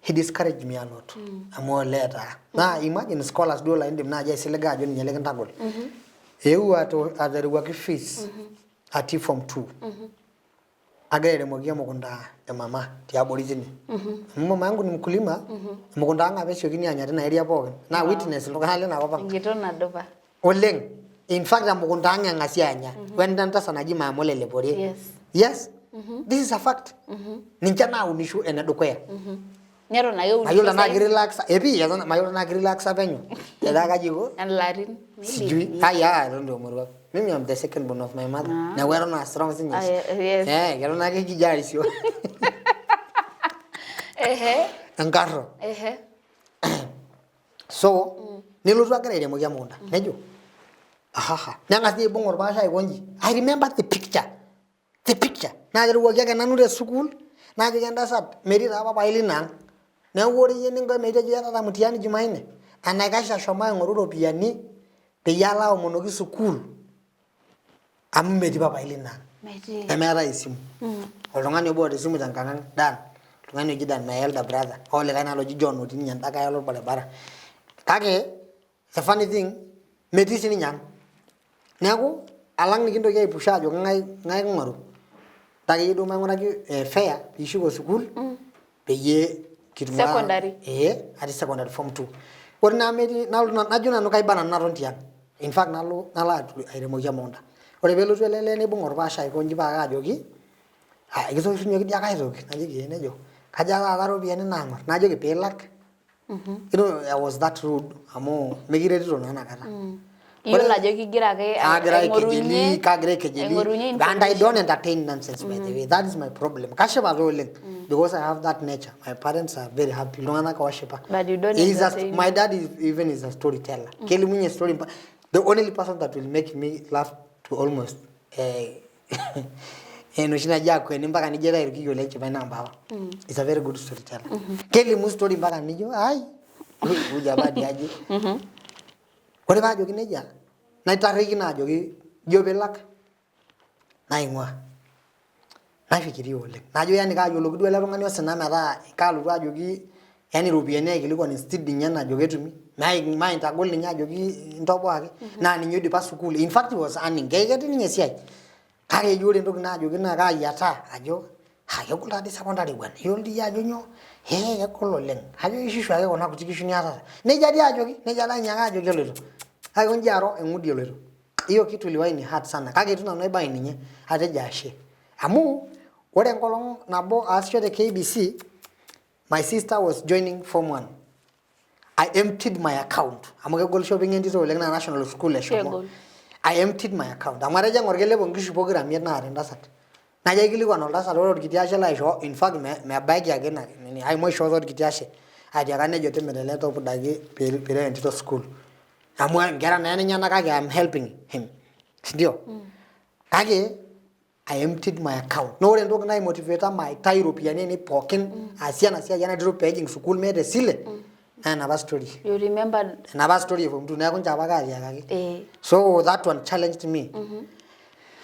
He discouraged me a lot amu olee taa. Naa imagine scholars duo laa indim naaji aisiliga ajo ninye likintagol. Eewuo aterewuaki fees atii form 2. Agira airemoki emukunta e mama tiabori tine. Amu mama yangu ni mkulima, emukunta ang apa esiokini aanya tina area pookin. Naa witness iltung'anak lina kop ang. Enkitok nadupa. Oleng. In fact emukunta ang eng'asi aanya. Wenda ntasat naji Mama Ole Leporie. Yes. This is a fact. Ninche naunisho enedukuya. Neton ake eunisho Mayiolo tenaa sai. kirelaxa, epi eton mayiolo tenaa kirelaxa penyo. Etaa kaji iko? Ilarin. Sijui. Ai ah eton itu emoruau. Mimi am the second born of my mother. Neeku eton aa strong sinye. Ah, yes. Eh, keton ake kijo arisio. Enkarro. So, nelotu agira airemoki emukunta. Nejo, ahaha. Neng'as ninye aibung orpaasha aiko inji. I remember the picture. The picture. Naaterewuaki ake nanu te sukuul najoki entasat metii taa papai lino ang. Neeku ore iyie eninko metejo iyatata mtihani jumanne enaikash ashomo aing'oru iropiyiani peyie alo aomonoki sukuul amu metii papai lino ang. Metii. Nemeetae esimu. Oltung'ani obo oota esimu tenkang ang Dan, oltung'ani oji Dan my elder brother olikae naa loji John otii ninye enda kae alo orbaribara. Kake the funny thing metii sininye ang. Neeku alang nikintoki aipusha ajo kang'ae ng'ae king'oru, nta akeyie duo maing'uraki fare piishuko sukuul peyie kitum Secondary. Ee atii secondary form 2. Ore naa metii nalotu nanu najo nanu kaiba nanu naton tiang. In fact nalo nalo airemoki emukunta. Ore peelotu ele lee neibung orpaasha aiko inji paa kaajoki ah ekitooshunyeki dii ake aitoki najoki ee nejo kaja taata iropiyiani naang'or najoki piilak. You know I was that rude amu mikiretito naa inakata. Iyiolo ajo kigira ake Kaagira aing'orunye aikejeli, kaagira aikejeli aing'orunye and I don't information. entertain nonsense by the way. That is my problem. Kashipa taa oleng because I have that nature. My parents are very happy. Iltung'anak ooshipa. But you don't He is a, entertain. my dad is even is a storyteller. Kelimu ninye story the only person that will make me laugh to almost eh, enoshi naji akweni mpaka nijo aitayu irkiyo lenchipai naa mpapa. Is a very good storyteller. Kelimu story mpaka nijo ai huyu jamaa dii aje. Ore paajoki nejia naitarreki ajoki ijo pilak naing'ua. Naifikiria oleng. Najo yani kaayioloki duo ele tung'ani osina metaa kaalotu ajoki yani iropiyiani aikilikuan instead ninye najo ketumi. Maintagol ninye ajoki intoboaki naa ninye oidipa sukuul. In fact he was earning. Ketii ninye esiai. Kake ejo ore entoki naajoki naa kaayiataa ajo ha kegol taadii secondary bwana. Iyiolo dii iyie ajo nyoo ee kegol oleng. Ajo ishushu ake kuna kuti kishu niatata. Nejia dii ajoki, nejia dii ainyiaka ajoki eloito. Kake injo aro eng'udi eloito. Hiyo kitu iliwahi ni hurt sana kake itu nanu aibaiki ninye atejo ashe. Amu ore enkolong nabo aasisho te KBC my sister was joining form one. I emptied my account amu kegol shopping entito oleng naa national school eshomo. Kegol. I emptied my account amu atejo aing'or kelepo nkishu pokira imiet naata entasat. Najo aikilikuan oltasat ore orkiti ashe laishoo in fact mebaiki ake ina nini aishoo sa orkiti ashe atiaka nejo timira ele too pudaki pireu entito sukuul. Amu inkera naa nenyenak kake I'm helping him. Sindio? Kake I emptied my account. Naa ore entoki naimotiveta maitayu iropiyiani ainei pookin aasie ena siai ena tito peejing sukuul meeta esile naa enapa story. You remembered Enapa story e form 2 neeku nchoo apake aatiakaki. eh. So that one challenged me.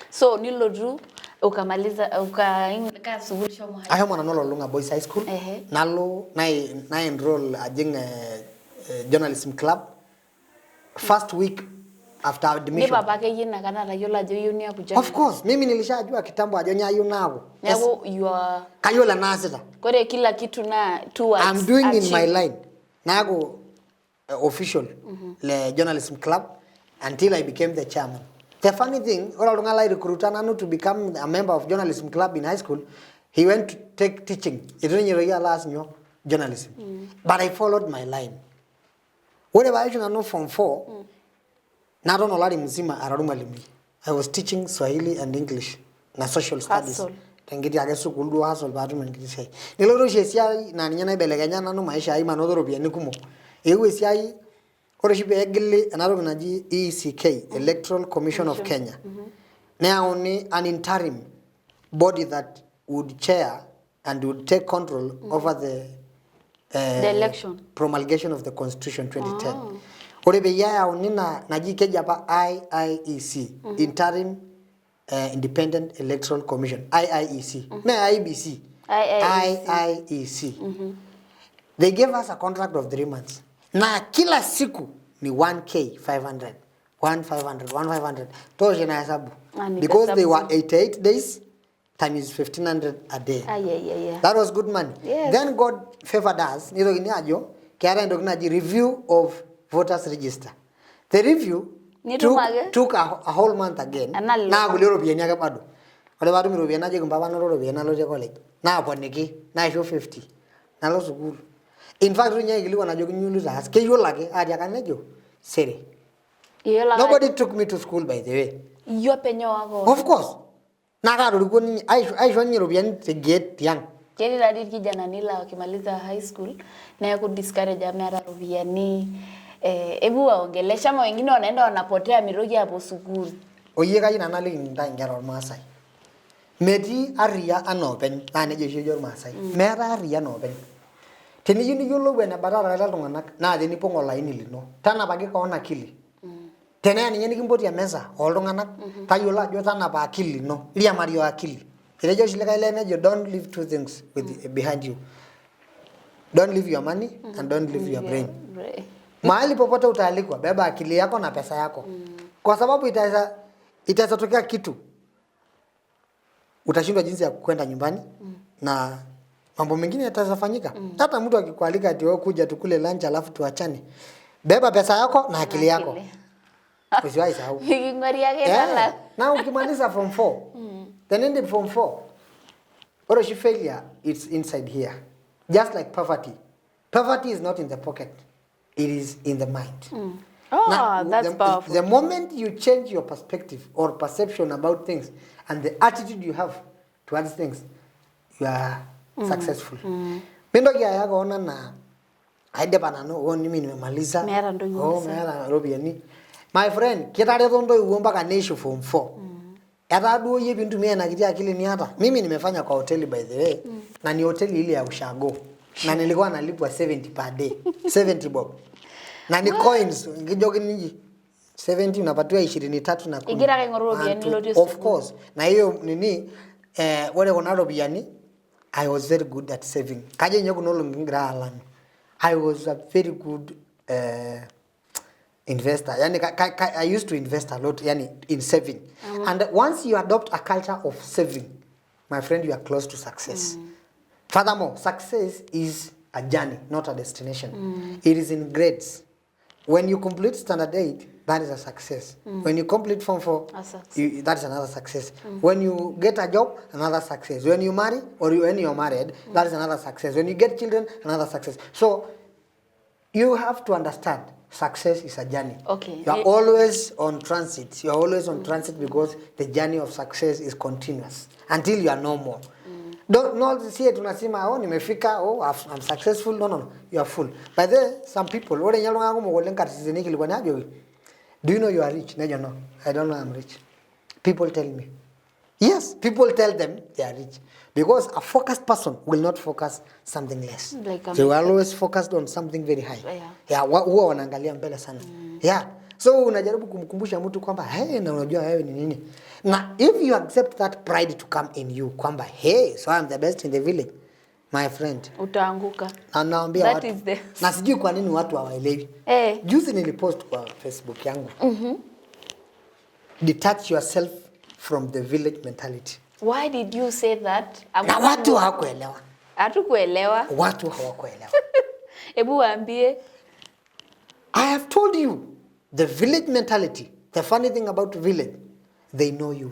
So nilotu ukamaliza uka sukuul ishomo high Ashomo nanu Ololulung'a Boys High School Ehe. nalo nai enroll ajing journalism club first week after admission. Indipa apa akeyie inakata atayiolo ajo iyieu niaku Of journalist? course, mimi nilishajua kitambo ajo nyoo ayieu naaku. Yes. Neeku you are Kayiolo enaasita. kore kila kitu naa towards I'm doing in my achieving. line. Naaku official le journalism club until I became the chairman. The funny thing, ore oltung'ani lairecruita nanu to become a member of journalism club in high school, he went to take teaching. Itu ninye eitoki alo aas nyoo journalism. But I followed my line. Ore paishu nanu form 4, naton olari mzima ara ormalimui. I was teaching Swahili and English na social studies. Hustle. Tenkiti ake sukuul duo hustle paatum enkiti siai. Nelotu oshi esiai naa ninye naibelekenya nanu maisha ai manoto iropiyiani kumok. Eewuo esiai ore oshi peegili ena toki naji ECK, Electoral Commission of Kenya, neyauni an interim body that would chair and would take control over the The election. promulgation of the constitution 2010. Ore peyie eyauni ina naji keji apa IIEC, Interim Independent Electoral Commission, IIEC, mee IEBC, IIEC. IIEC. They gave us a contract of 3 months. Na kila siku ni 1K 500, 1 500, 1 500. Toosho ina hesabu. Ah, ni Because they hesabu. were 88 days times 1500 a day. Ai, ai, ai, ai. That was good money. Yes. Then God favored us. Nitokini ajo keetae entoki naji review of voters register. The review Nitum took, ake? took a whole month again. Ena lelo. Naa kulie ropiyiani ake bado. Ore paatum iropiyiani najoki mpapa anoto iropiyiani nalotie college. Naaponiki naisho 50. Nalo sukuul. In fact itu ninye aikilikuan ajoki nyoo iloito aas. Keyiolo ake atiaka nejo sere. Iyiolo ake Nobody took me to school by the way. iyie openy owaka kewon. Of course. Naa kaatorikuo ninye aisho ninye iropiyiani te gate tiang. Ketii taadii irkijanani laa wakimaliza high school neeku discourage amu meeta iropiyiani hebu waongeleshe ama wengine wanaenda wanapotea mitoki aapuo sukuul. Oyie kayieu nanu naliki intae inkera ormaasai. Metii arriyia anaa openy naa nejia oshi ejo irmaasai. Meetae arriyia anaa openy. Teniyieu niyiolou eneba taata iltung'anak naa tenipong olaini lino. Tanapaki kewon akili. Teneya ninye nikimpoti emeza oltung'anak tayiolo ajo tanapa akili ino. Riamari o akili. Etejo oshi likae lee nejo don't leave two things with behind you. Don't leave your money and don't leave your brain. Mahali popote utaalikwa, beba akili yako na pesa yako. Kwa sababu itaweza tokea kitu utashindwa jinsi ya kwenda nyumbani na mambo mengine yataweza fanyika. Hata mtu akikualika ati wewe kuja tukule lunch alafu tuachane, beba pesa yako na akili yako, usiwahi sahau. Miking'uari ake Eh, dala. na ukimaliza form 4, then end form 4, ore oshi failure, it's inside here, just like poverty. Poverty is not in the pocket, it is in the mind. Oh, Now, that's powerful. The moment you change your perspective or perception about things and the attitude you have towards things, you are successful. Mintoki aya koon anaa aidipa nanu, oh, mimi nimemaliza. Meeta ntoiwuo Oh, mpisai. meeta iropiyiani. My friend, kitareto ntoiwuo mpaka neishu form 4. Etaa duo iyie pintumia ina kiti akili niata. Mimi nimefanya kwa hoteli, by the way, na ni hoteli ile ya ushago. Na nilikuwa nalipwa 70 per day. 70 bob. Na ni coins, nkijokini inji. 70 unapatiwa 23 na 10. Igira ake aing'oru iropiyiani One, two, nilotie Of sukuul. course. Na hiyo nini, ore kuna ropiyiani, I was very good at saving. Kajo ninye kuna olong'i kingira alanu. I was a very good investor. Yani, I used to invest a lot, yani in saving. And once you adopt a culture of saving, my friend, you are close to success. Furthermore, success is a journey, not a destination. It is in grades. When you complete standard 8, that is a success. When you complete form 4, A success. That is another success. When you get a job, another success. When you marry or when you are married, that is another success. When you get children, another success. So you have to understand success is a journey. You are always on transit. You are always on transit because the journey of success is continuous until you are no more. Don't not see tunasema, "Oh, nimefika, oh, I'm successful." No, no, no. You are full. By the way, some people, ore ninye iltung'anak kumok oleng karsisi nikilikuani ajoki, "Do you know you are rich?" Nejo, "No, I don't know I'm rich. People tell me." Yes, people tell them they are rich. Because a focused person will not focus something less. Like a They were always focused on something very high. Yeah, huwa wanaangalia mbele sana. Yeah. So unajaribu kumkumbusha mtu kwamba, hey, na unajua wewe ni nini. Na if you accept that pride to come in you kwamba, "Hey, so I'm the best in the village." My friend, Utaanguka. Na naambia That watu. is the Na sijui kwa nini watu hawaelewi. Juzi nilipost kwa Facebook yangu. Detach yourself from the village mentality. Why did you say that? Na watu hawakuelewa. Hatukuelewa. Watu hawakuelewa. Hebu waambie. I have told you the village mentality. The funny thing about village, they know you.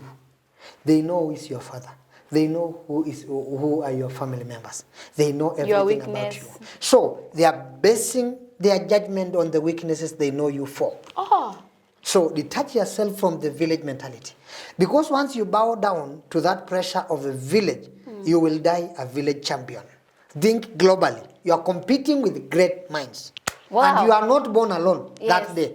They know who is your father. They know who are your family members. They know Your everything about weakness. you. So they are basing their judgment on the weaknesses they know you for. Oh. So detach yourself from the village mentality. Because once you bow down to that pressure of the village, you will die a village champion. Think globally. You are competing with great minds. And you are not born alone that day.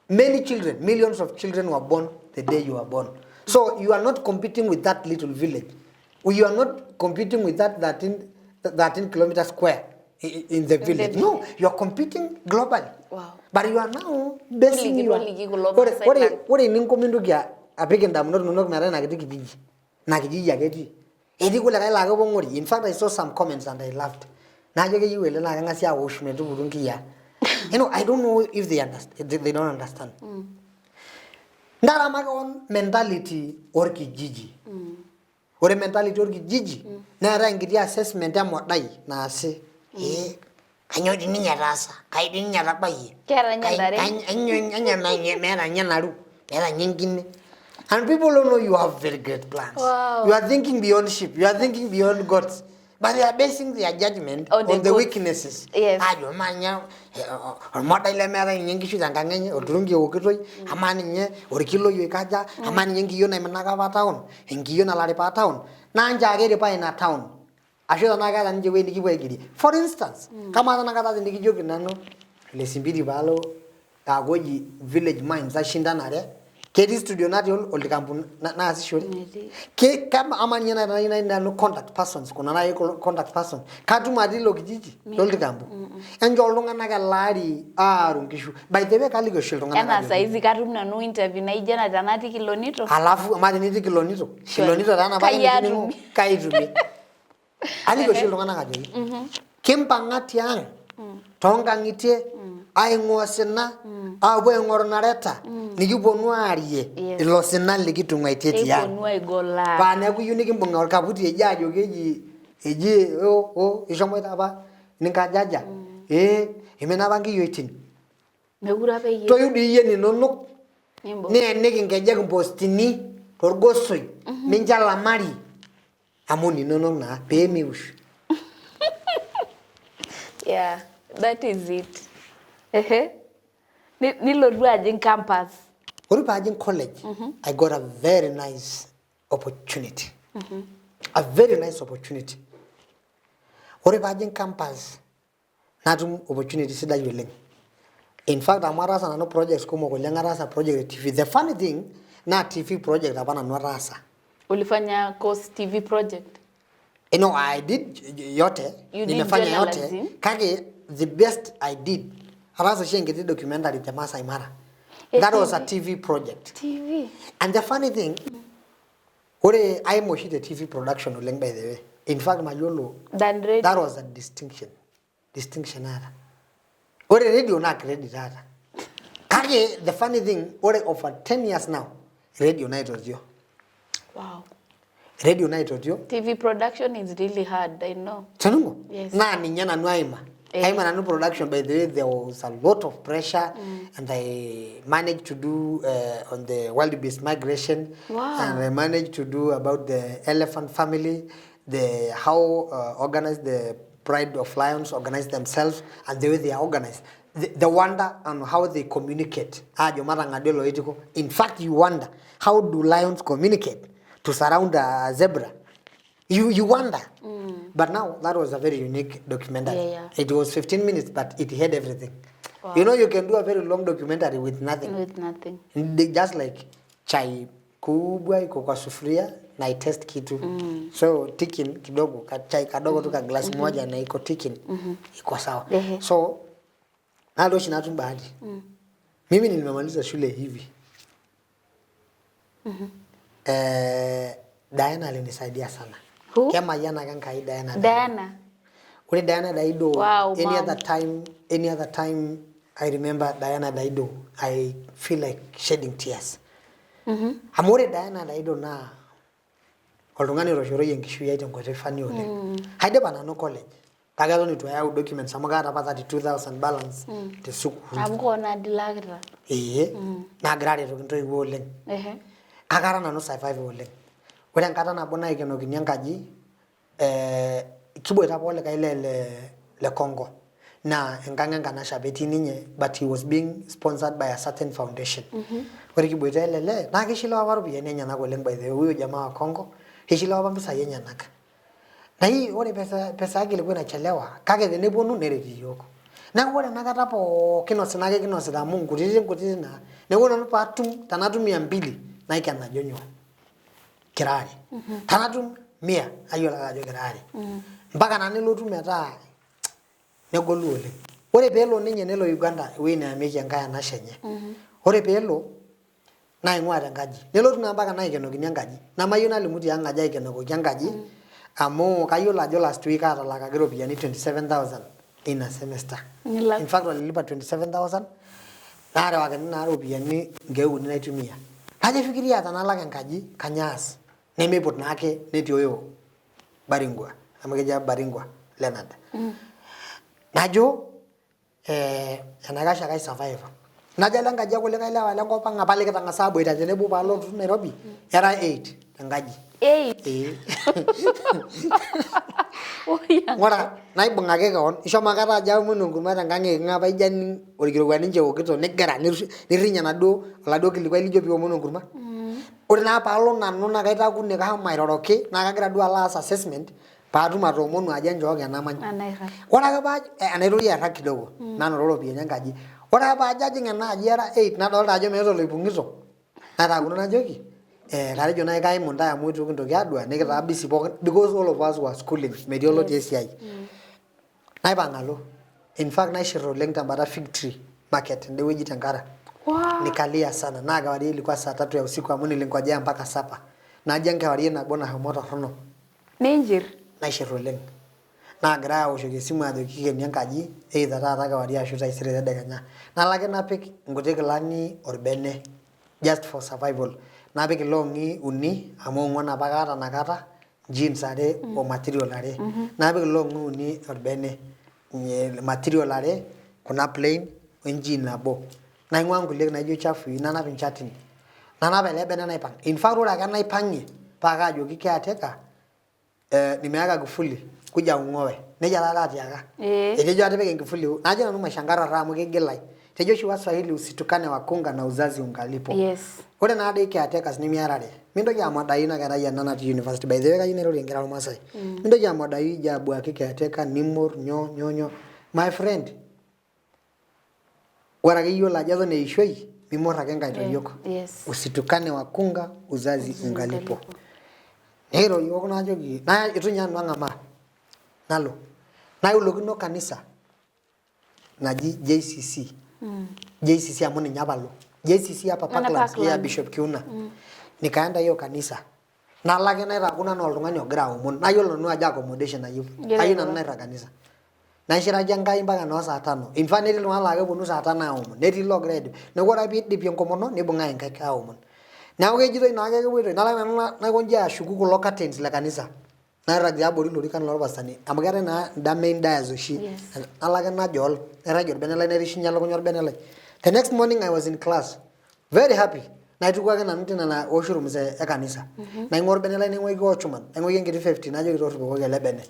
Many children, millions of children were born the day you were born. So you are not competing with that little village. You are not competing with that 13 kilometer square in the the village. No, you are competing globally. But you are now basing Toliki your toliki kulo Ore Maasai ore lang. ore eninko mintoki apik indamunot inonok metaa ina kiti kijiji. Ina kijiji ake etii. Etii kulikae laa kepong'ori. In fact, I saw some comments and I laughed. Najo keyieu ele naa keng'asi awosh metuputu nkiyiaa. I don't know if they understand, they don't understand. Ntara makewon mentality orkijiji. Ore mentality orkijiji neetae enkiti assessment emodai naasi. Kanyoo dii ninye etaasa? Kai dii ninye etabayie? Keeta ninye ntare. Anyoo meeta ninye naru, meeta ninye enkine. And people don't know you have very great plans. You are thinking beyond sheep, you are thinking beyond goats. But they are basing their judgment On the on the goats. weaknesses. Ajo manya ormodai lemeetae ninye nkishu tenkang enye, olturungi eokitoi, amaa ninye orkiloi oikaja, amaa ninye enkiyio naiminaka apa town, enkiyio nalo aripaa town. Naa nchoo ake iripaa ina town. Ashu tenaa keeta ninche ewueji nikipuo aigerie. For instance, kamaa tenakata tenikijoki nanu Ole Simpiri paalo aaku eji village mines aishindanare, Ketii studio natii oldikampu naasishore? Metii. Ke ama ninye naaji tenayieu nai nanu contact persons kuna nai contact person katum atii ilo kijiji loldikampu? Enchoo iltung'anak elaari aaru inkishu. By the way kaliki oshi iltung'anak Enaa ajoki saizi katum nanu interview naijo ena tenatii Kilonito. Alafu amaa tenitii Kilonito? Sure. Kilonito taa enapa ake Kai nitining'o atumie. kai itumie. Aliki oshi iltung'anak ajoki kimpang'a tiang toonkang'itie aing'ua osina aapuo aing'oru nareta nikiponu aarie Yes. ilo sina likitung'uaitie tiang. Keponu aigolaa. Paa neeku iyieu nikimbung orkaputi eji ajoki eji eji oo oo ishomoita apa ninkajaja ee imina apa nkiyioitin. Mekure apa eyieu. Toyiu dii iyie ininonok Nimbung. nieniki nkejek impostini torgosoi mincho elamari amu ininonok naa pee miush. Yeah, that is it. Ehe. Nilotu ajing campus. Ore paajing college, I got a very nice opportunity. A very nice opportunity. Ore paajing campus natum opportunity sidai oleng. In fact amu ataasa nanu projects kumok oleng, ataasa project e TV. The funny thing naa TV project apa nanu ataasa. Ulifanya course TV project? No, I did yote. You did Nimefanya yote. journalism? Kake the best I did, ataasa oshi enkiti documentary te Maasai Mara. That was a TV project. TV. And the funny thing, ore aima oshi te TV production oleng by the way. In fact mayiolo Than radio. that was a distinction. Distinction naata. Ore radio naa credit aata. Kake the funny thing, ore over 10 years now, radio naitotio. Wow. Radio naitotio. TV production is really hard, I know. Toning'o? Yes. Naa ninye nanu aima. Eh. Aima nanu production by the way, there was a lot of pressure and I managed to do on the wildebeest migration. Wow. And I managed to do about the elephant family, the how organized the pride of lions organize themselves and the way they are organized. The wonder on how they communicate. Ajo matang'adu oloitiko. In fact, you wonder, how do lions communicate to surround a zebra? You wonder. But now, that was a very unique documentary. Yeah, yeah. It was 15 minutes, but it had everything. Wow. You know, you can do a very long documentary with nothing. With nothing. Just like chai kubwa iko kwa sufuria na i taste kitu. So tikin kidogo, ka chai kadogo tu ka glass moja na iko tikin. Iko sawa. Ehe. So, nalo oshi natum bahati. Mimi nilimemaliza shule hivi. Diana alinisaidia sana. Who? Kemayian ake Enkai Diana. Diana. Ore Diana Daido, Wow, any mom. other time, any other time I remember Diana Daido, I feel like shedding tears. Amu ore Diana Daido naa oltung'ani otoshoroyie enkishui ai tenkoitoi funny oleng. Aidipa nanu college, kake eton eitu ayau documents amu kaata apa 32,000 balance te sukuul. Amu koon adi ilakita. Ee, naagira aretoki intoiwuo oleng. Ehe. Kake ara nanu survivor oleng. Ore enkata nabo naikenokini enkaji, kiboita apa olikae lee le Congo. Naa enkang enkanashe apa etii ninye but he was being sponsored by a certain foundation. Ore kiboita ele lee naa kishiliwa apa iropiyiani enyenak oleng by the way, huyo jamaa wa Congo, ishiliwa apa impisai enyenak. Na hii ore pesa, pesa yake ilikuwa inachelewa kake teneponu neret iyiook. Neeku ore enakata pookin osina ake kinosita amu nkutiti nkutiti naa. Neeku ore nanu paatum tenatum mia mbili naiken ajo nyoo kira are. Tenatum mia nayiolo ake ajo kira are. Mpaka naa nelotu metaa negolu oleng. Ore peelo ninye nelo Uganda ewueji neamieki enkae anashe enye. Ore peelo naing'ua tenkaji. Nelotu naa mpaka naikenokini enkaji. Nemayieu nalimu tiang ajo aikenokoki enkaji amu kayiolo ajo last week aatalakaki iropiyiani 27,000 ina semester. Nilak. In fact walilipa 27,000 naarewakini naa iropiyiani nkeek uni naitumia. Najo aifikiria tenalak enkaji kanyoo aas. Nemeiput naake netioyo Baringwa amu kejo Baringwa Leonard. Najo enaikash ake ai survive. Najo alo enkaji e kulikae lewa lenkop ang apa likitang'asa aboita tenebo paalotu Nairobi era 8 tenkaji. 8? Ee. Oya. Ng'ura naibung ake keon, ishomo akata ajo aomonu enkurma tenkang e king'ae apa ijo aning orkirowua ninche eokito nigira nirriny enaduo oladuo kilikuai lijo piomonu enkurma. Ore naa paalo nanu naa kaitakune kashomo airoroki naa kagira duo alo aas assessment paatum atoomonu ajo enchooki enamany. Enairrag. Ore ake paajo enaitoki airrag kidogo nanoto iropiyiani enkaji. Ore ake paajo ajing ena aji era 8 nadolta ajo meeta oloipung'ito. Naitaakuno najoki katejo naaji kaimu intae amu eitu kintoki adua nikitaa busy pookin because all of us were schooling, metii olotii esiai. Naipang alo, in fact naishir oleng tembata Fig Tree market ende wueji tenkara. Nikalia sana naa kewarie ilikuwa saa tatu ya usiku amu nilingojea mpaka sapa. Najo enkewarie nabo nashomo torrono. Ninjir? Naishir oleng. Naagirai aoshoki esimu ajoki kikeni enkaji either taata kewarie ashu taisere tedekenya. Nalo ake napik nkuti kilani orbene just for survival. Napik ilong'i uni amu ong'uan apake aata inakata, jeans are o material are. Napik ilong'i uni orbene, material are kuna plain we njean nabo. Naing'ua nkulie naijo chafui nanap inchatin. Nanap ele bene naipang'. In fact ore ake enaipang'ie paa kaajoki caretaker nimeweka kifuli kuja ung'oe. Nejia taa atiaka. Etejo atipika enkifuli najo nanu maishankarara amu keigilai. Etejo oshi waswahili usitukane wakunga na uzazi ungalipo. Ore naa dei caretakers nimiarare. Mintoki amodayu ina kerai ena natii university. By the way kayieu nairorie inkera olmaasai. Mintoki amodayu ijo abuaki caretaker nimor nyoo nyoo nyoo. My friend, ore ake iyiolo ajo eton eishoi mimor ake nkaitoyiok. Usitukane wakunga uzazi ungalipo. Nikiro iyiook najoki eitu ninye nanu ang'amaa nalo. Naulokino kanisa naji JCC. JCC amu ninye apa alo. JCC apa Parklands ya Bishop Kiuna. Nikaenda hiyo kanisa. Nalo ake naitaku nanu oltung'ani ogira aomon. Nayiolo nanu ajo accommodation ayieu. Kayieu nanu nairrag kanisa. Naishiraki Enkai mpaka noo saa tano. In fact netii iltung'anak laa keponu saa tano aomon. Netii loogira aidip. Neeku ore ake piidipi enkomono nibung'aa inkaik aomon. Neeku kejitoi naake kepuoitoi. Nalo ake nanu naiko inji ashuku kulo curtains le kanisa. Nairrag tiabori ilorikan lorpastani amu keetae naa enda main dais oshi. Nalo ake najool nairragie orbene lai nairishinye elukunya orbene lai. The next morning I was in class very happy. Naitukuo ake nanu tinena washrooms e kanisa. Naing'ua orbene lai naing'uiki watchman naing'uiki enkiti 50 najoki torripokoki ele bene.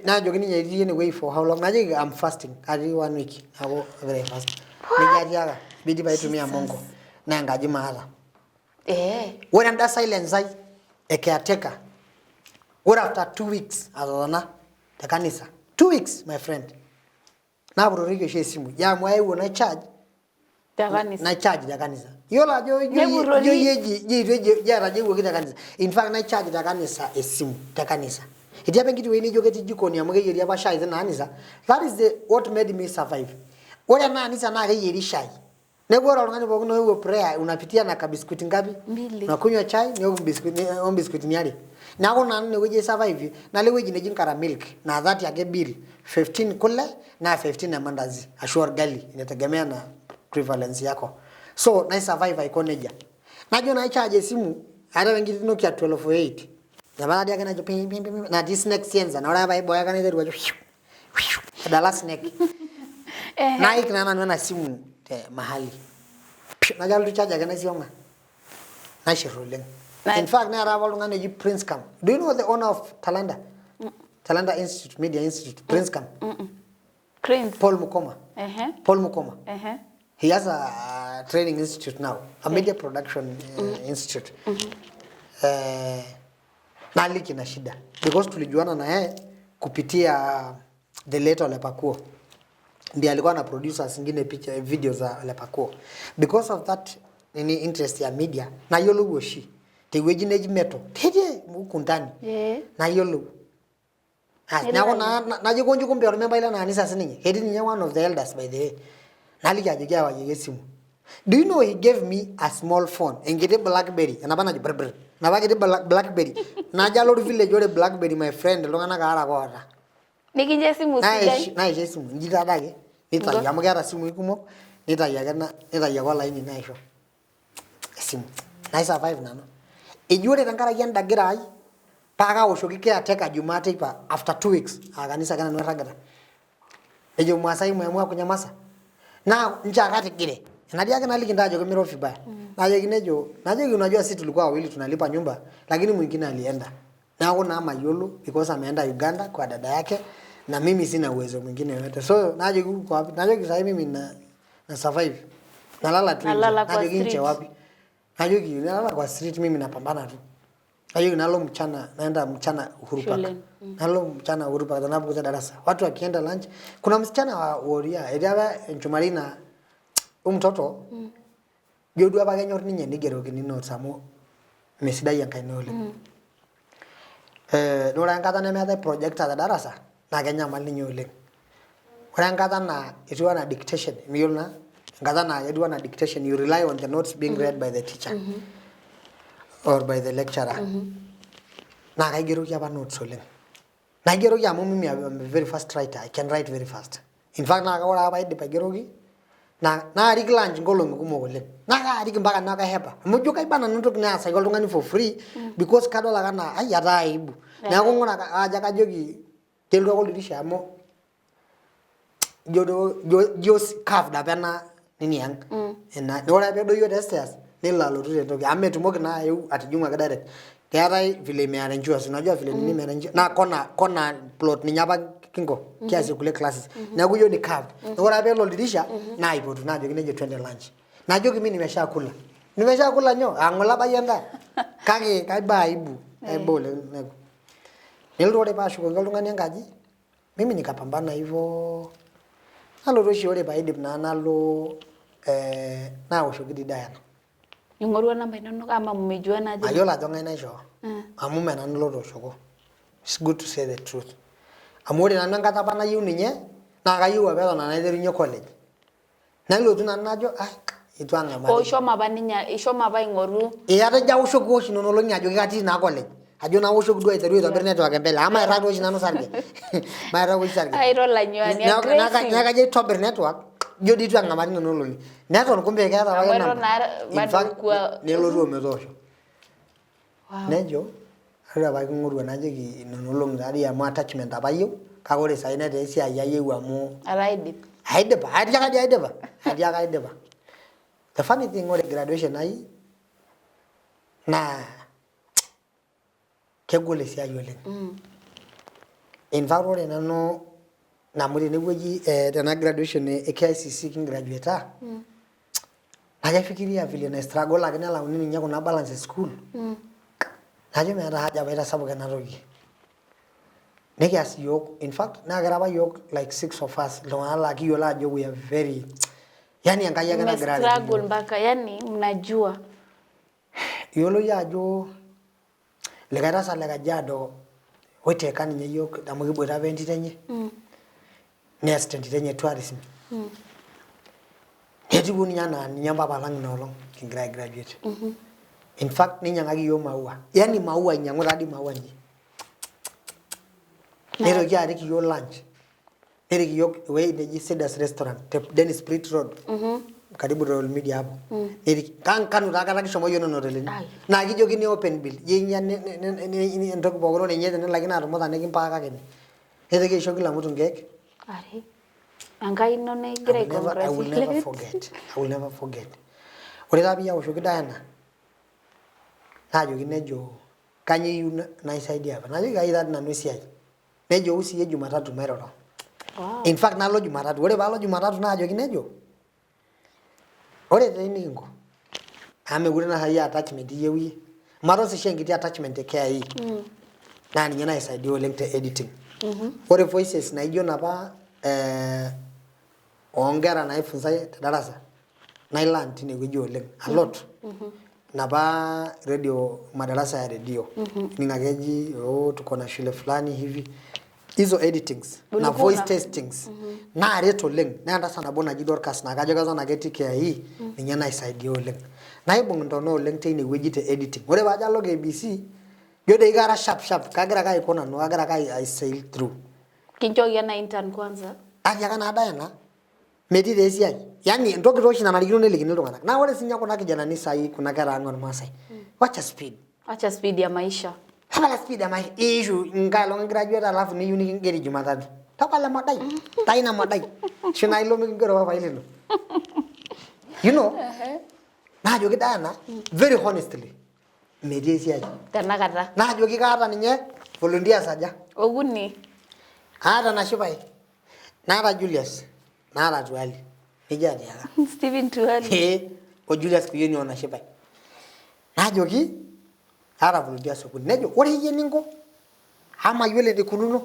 Najoki ninye itii enewueji for how long? Najoki I'm fasting atii one week neeku agira ai fast. Nejia atiaka ibidi paitumia mongo naa enkaji maata. Ore enda silence ai e caretaker ore after 2 weeks atotona te kanisa 2 weeks my friend naapuroreki oshi esimu ijo amu aewuo nai charge Te kanisa. Nai charge te kanisa. Iyiolo ajo ijo Nepurrori. ijo iyie eji ijo eitu eji ijo etayiewuaki te kanisa. In fact nai charge te kanisa esimu te kanisa. Etii apa enkiti wueji nijo ketii jikoni amu keyieri apa shai tina anisa. That is the what made me survive. Ore ena anisa naa keyieri shai. Neeku ore oltung'ani pookin oyewuo prayer unapitia na kabiskuti ngapi? Mbili. Unakunywa chai niok mbiskuti o mbiskutini are. Neeku nanu inewueji ai survive nalo ewueji neji Nkara Milk naa 30 ake bill 15 kule naa 15 emandazi ashu orgali inategemea na prevalence yako. So nai survive aiko nejia. Najo nai charge esimu aata apa enkiti Nokia 1208. Enapa natii ake najo pim pim pim natii snake sensor naa ore ake paibooyo ake naiteru ajo adala snake. Naik naa nanu ena simu te mahali. Najo alotu charge ake naisiong'a. Naishir oleng. In fact neetae apa oltung'ani oji Prince Kam. Do you know the owner of Talanta? Talanta Institute, Media Institute, Prince Kam. Prince. Paul Mukoma. Paul Mukoma. He has a training institute now, a media production institute. Naliki na shida because tulijuana na yeye kupitia the late Ole Pakuo. Ndiye alikuwa na producers zingine picha video za Ole Pakuo. Because of that nini interest ya media nayiolou oshi tewueji neji Meto tetie huku ndani nayiolou. As, neeku naa najo konji kumbe ormembai lena kanisa sininye ketii ninye one of the elders by the way. Naliki ajoki awayieki esimu. Do you know he gave me a small phone, enkiti Blackberry, enapa najo brr brr, enapa kiti Blackberry. Najo alo village ore Blackberry my friend iltung'anak aare ake oota. Nikincho esimu sidai. Naisho esimu, inji taa adake nitayu amu keeta isimui kumok, nitayu ake nitayu ake olaini naisho esimu. Nai survive nanu. Eji ore tenkaraki endagira ai paa kaoshoki caretaker Jumaa teipa after 2 weeks aa kanisa ake nanu airragita. Ejo Maasai umeamua kunyamaza. Naa nchoo ake atigire. Enatii ake naliki intae ajoki miro vibaya. Najoki nejo, najoki unajua sisi tulikuwa wawili tunalipa nyumba lakini mwingine alienda. Neeku naa mayiolo because ameenda Uganda kwa dada yake na mimi sina uwezo mwingine yoyote. So najoki uko wapi? Najoki sahi mimi na survive. Nalala tu nje. Nalala kwa Najoki nje street. wapi? Najoki nalala kwa street mimi napambana tu. Najoki nalo mchana, naenda mchana Uhuru Park. Shuleni. Nalo mchana Uhuru Park napokuja darasa. Watu wakienda lunch, kuna msichana wa Woria, etii apa enchumari na huyu mtoto. Ijo duo apa kenyor ninye neigerokini notes amu mesidai enkaina oleng. Ore enkata nemeetae projector te darasa naa kenyamal ninye oleng. Ore enkata naa etiu anaa dictation miyiolo naa enkata naa ketiu anaa dictation you rely on the notes being read by the teacher or by the lecturer. Naa kaigeroki apa notes oleng. Naigeroki amu mimi am a very fast writer I can write very fast. In fact naa ore ake paidip aigeroki naa naarik lunch nkolong'i kumok oleng. Naa kaarik mpaka naa kahepa amu ijo kaiba nanu entoki naasaki oltung'ani for free because kadol ake anaa ai etaa aibu. Neeku ing'ura ajo kajoki kelotu ake oldirisha amu ijo duo ijo curved apa ena nini ang ena ore ake pedoyio te stairs nelo alotu tentoki amu metumoki naa ayeu atijing'u ake direct keetae vile imearrangiwa si unajua vile nini imearrangiwa naa kona kona plot ninye apa kinko kiasie kulie classes neeku ijo ni curved neeku ore ake peelo oldirisha naa aipotu naajoki nejo twende lunch najoki mi nimeshakula nimeshakula nyoo aa ng'ole abayie endaa kake kaiba aibu kaiba oleng neeku nelotu ore paashukoki oltung'ani enkaji mimi nikapambana hivyo nalotu oshi ore paidip naa nalo eh, naoshoki dii Diana Ing'orua namba inonok ama mmejuana ajo mayiolo ajo ng'ae naishoo amu mme nanu lotooshoko it's good to say the truth amu ore nanu enkata apa nayieu ninye naa kayieu apa eton aa naiterunye college Nalotu nanu najo ah itu ang'amari. Oh, ishomo apa ninye ishomo apa aing'oru. Ee atejo aoshoki oshi nena olong'i ajoki katii naa college. Ajo naoshoki duo aiteru aitobir network embele amu mairag duo oshi nanu sarge. Mairag oshi sarge. Aira olanyuani Neeku aggressive. neeku kajo aitobir network ijo dii itu ang'amari nena olong'i. Neton kumbe keeta Amu apake eton namba. naa In bado fact kwa nelotu ometoosho. Wow. Nejo ore apa king'orua najoki nena olong'i taadii amu attachment apa ayieu kake ore saai netaa esiai ayieu amu Etaa aidip. aidipa atiaka dii aidipa atiaka aidipa. The funny thing ore graduation ai naa kegol esiai oleng. In fact ore nanu amu tenewueji eh, tena graduation e KICC kingradueta naa kaifikiria vile na struggle ake nelauni ninye kuna balance e school najo meeta haja paitasapuk ena toki nikias iyiok in fact naa kira apa iyiok like six of us iltung'anak laa kiyiolo ajo we are very yani Enkai ake nagira aret Mmestruggle iyiok. mpaka yani mnajua. Iyiolo iyie ajo likae tasat le Kajiado oiteeka ninye iyiok amu kiboita apa entito enye nees tentito enye tourism netiu ninye anaa ninye mpapa lang ina olong kingira ai graduate in fact ninyiang'aki iyiok maua yani maua ainyiang'u taadii maua inji neitoki arik iyiok lunch nerik iyiok ewueji neji Cedars restaurant te Dennis Pritt Road karibu Royal Media hapo nerik kang kanu taa kata kishomo iyiok nena hotelini Ai. naa kijokini open bill ijo inyia entoki pookin ore ninye tenilaikino atumuta nikimpaakakini neitoki aisho kila mtu nkeek Are. Enkai ino nikigira I will never, I will never aicongratulate. forget. I will never forget. Ore taa peyie aoshoki Diana naajoki nejo kanyoo iyieu naisaidia apa najoki kayieu taadii nanu esiai nejo ou siiyie Jumatatu mairoro. Wow. In fact nalo Jumatatu ore paalo Jumatatu naajoki nejo ore taa enikinko amu mekure naa sai aa attachment iyieu iyie matos isho enkiti attachment e KIE naa ninye naisaidia oleng te editing. Ore voices naijo napa eh, oonkera naifunzai te darasa naa ilearn tinewueji oleng a lot. Napa radio madarasa ya redio ining ake eji oh, tuko na shule fulani hivi hizo editings na Ulikuwa voice una- testings naaret oleng naa entasat nabo naji Dorcas naa kajo keton ake etii KIE ninye naisaidia oleng naibung intona oleng teine wueji te editing ore paajo alo KBC ijo dei kara sharp sharp kagira ake aiko nanu kagira ake ai sail through Kinchooki ena intern kwanza. atiaka naa Diana metii taa esiai yani entoki taa oshi nanarikino nelikini iltung'anak naa ore sinye kuna kijanani saai kuna kera ang ormaasai wacha speed Acha speed ya maisha. tapala speed ya maisha iishu nkae olong graduate alafu niyieu nikingeri Jumatatu tapala emadai tai ina madai ashu naa ilo mikingero papai lino you know naajoki Diana very honestly metii esiai Tenakata. naajoki kaata ninye volunteers aja Okuni. aata Nashipai naata Julius naata Tuali nejia atiaka Stephen Tuali. ee o Julius Kuyioni o Nashipai najoki aata volunteers okuni nejo ore iyie eninko amu mayiolo enikununo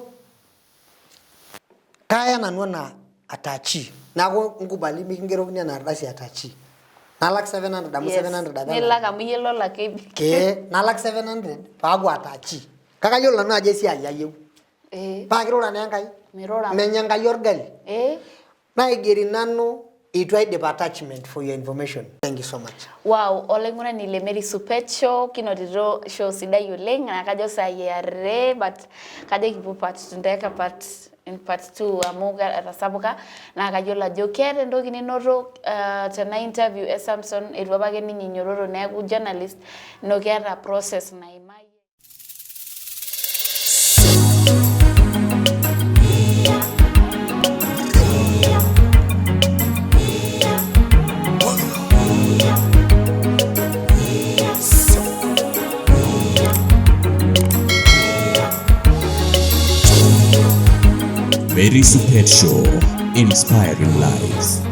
kaya nanu enaa attachee neeku nkubali mikingerokini ena ardasi attachee. Nalak 700 amu 700 apa Nilak amu iyie lolak KBK. Ee, nalak 700 paaku atachi. Kake ayiolo nanu ajo esiai ayieu. Paa kirura naa Enkai. Mirura. Menya Enkai orgali. Naigeri nanu eitu aidip attachment for your information. Thank you so much. Wow, olaing'urani le Mary Supet Show, kinotito show sidai oleng naa kajo saai are but kajo ekipuo part nteka part in part 2 amu etasapuka naa kayiolo ajo keeta entoki ninoto tena interview e Samson eitu apake ninye einyototo neeku journalist no keeta process naimayie. Mary Supet Show, inspiring lives.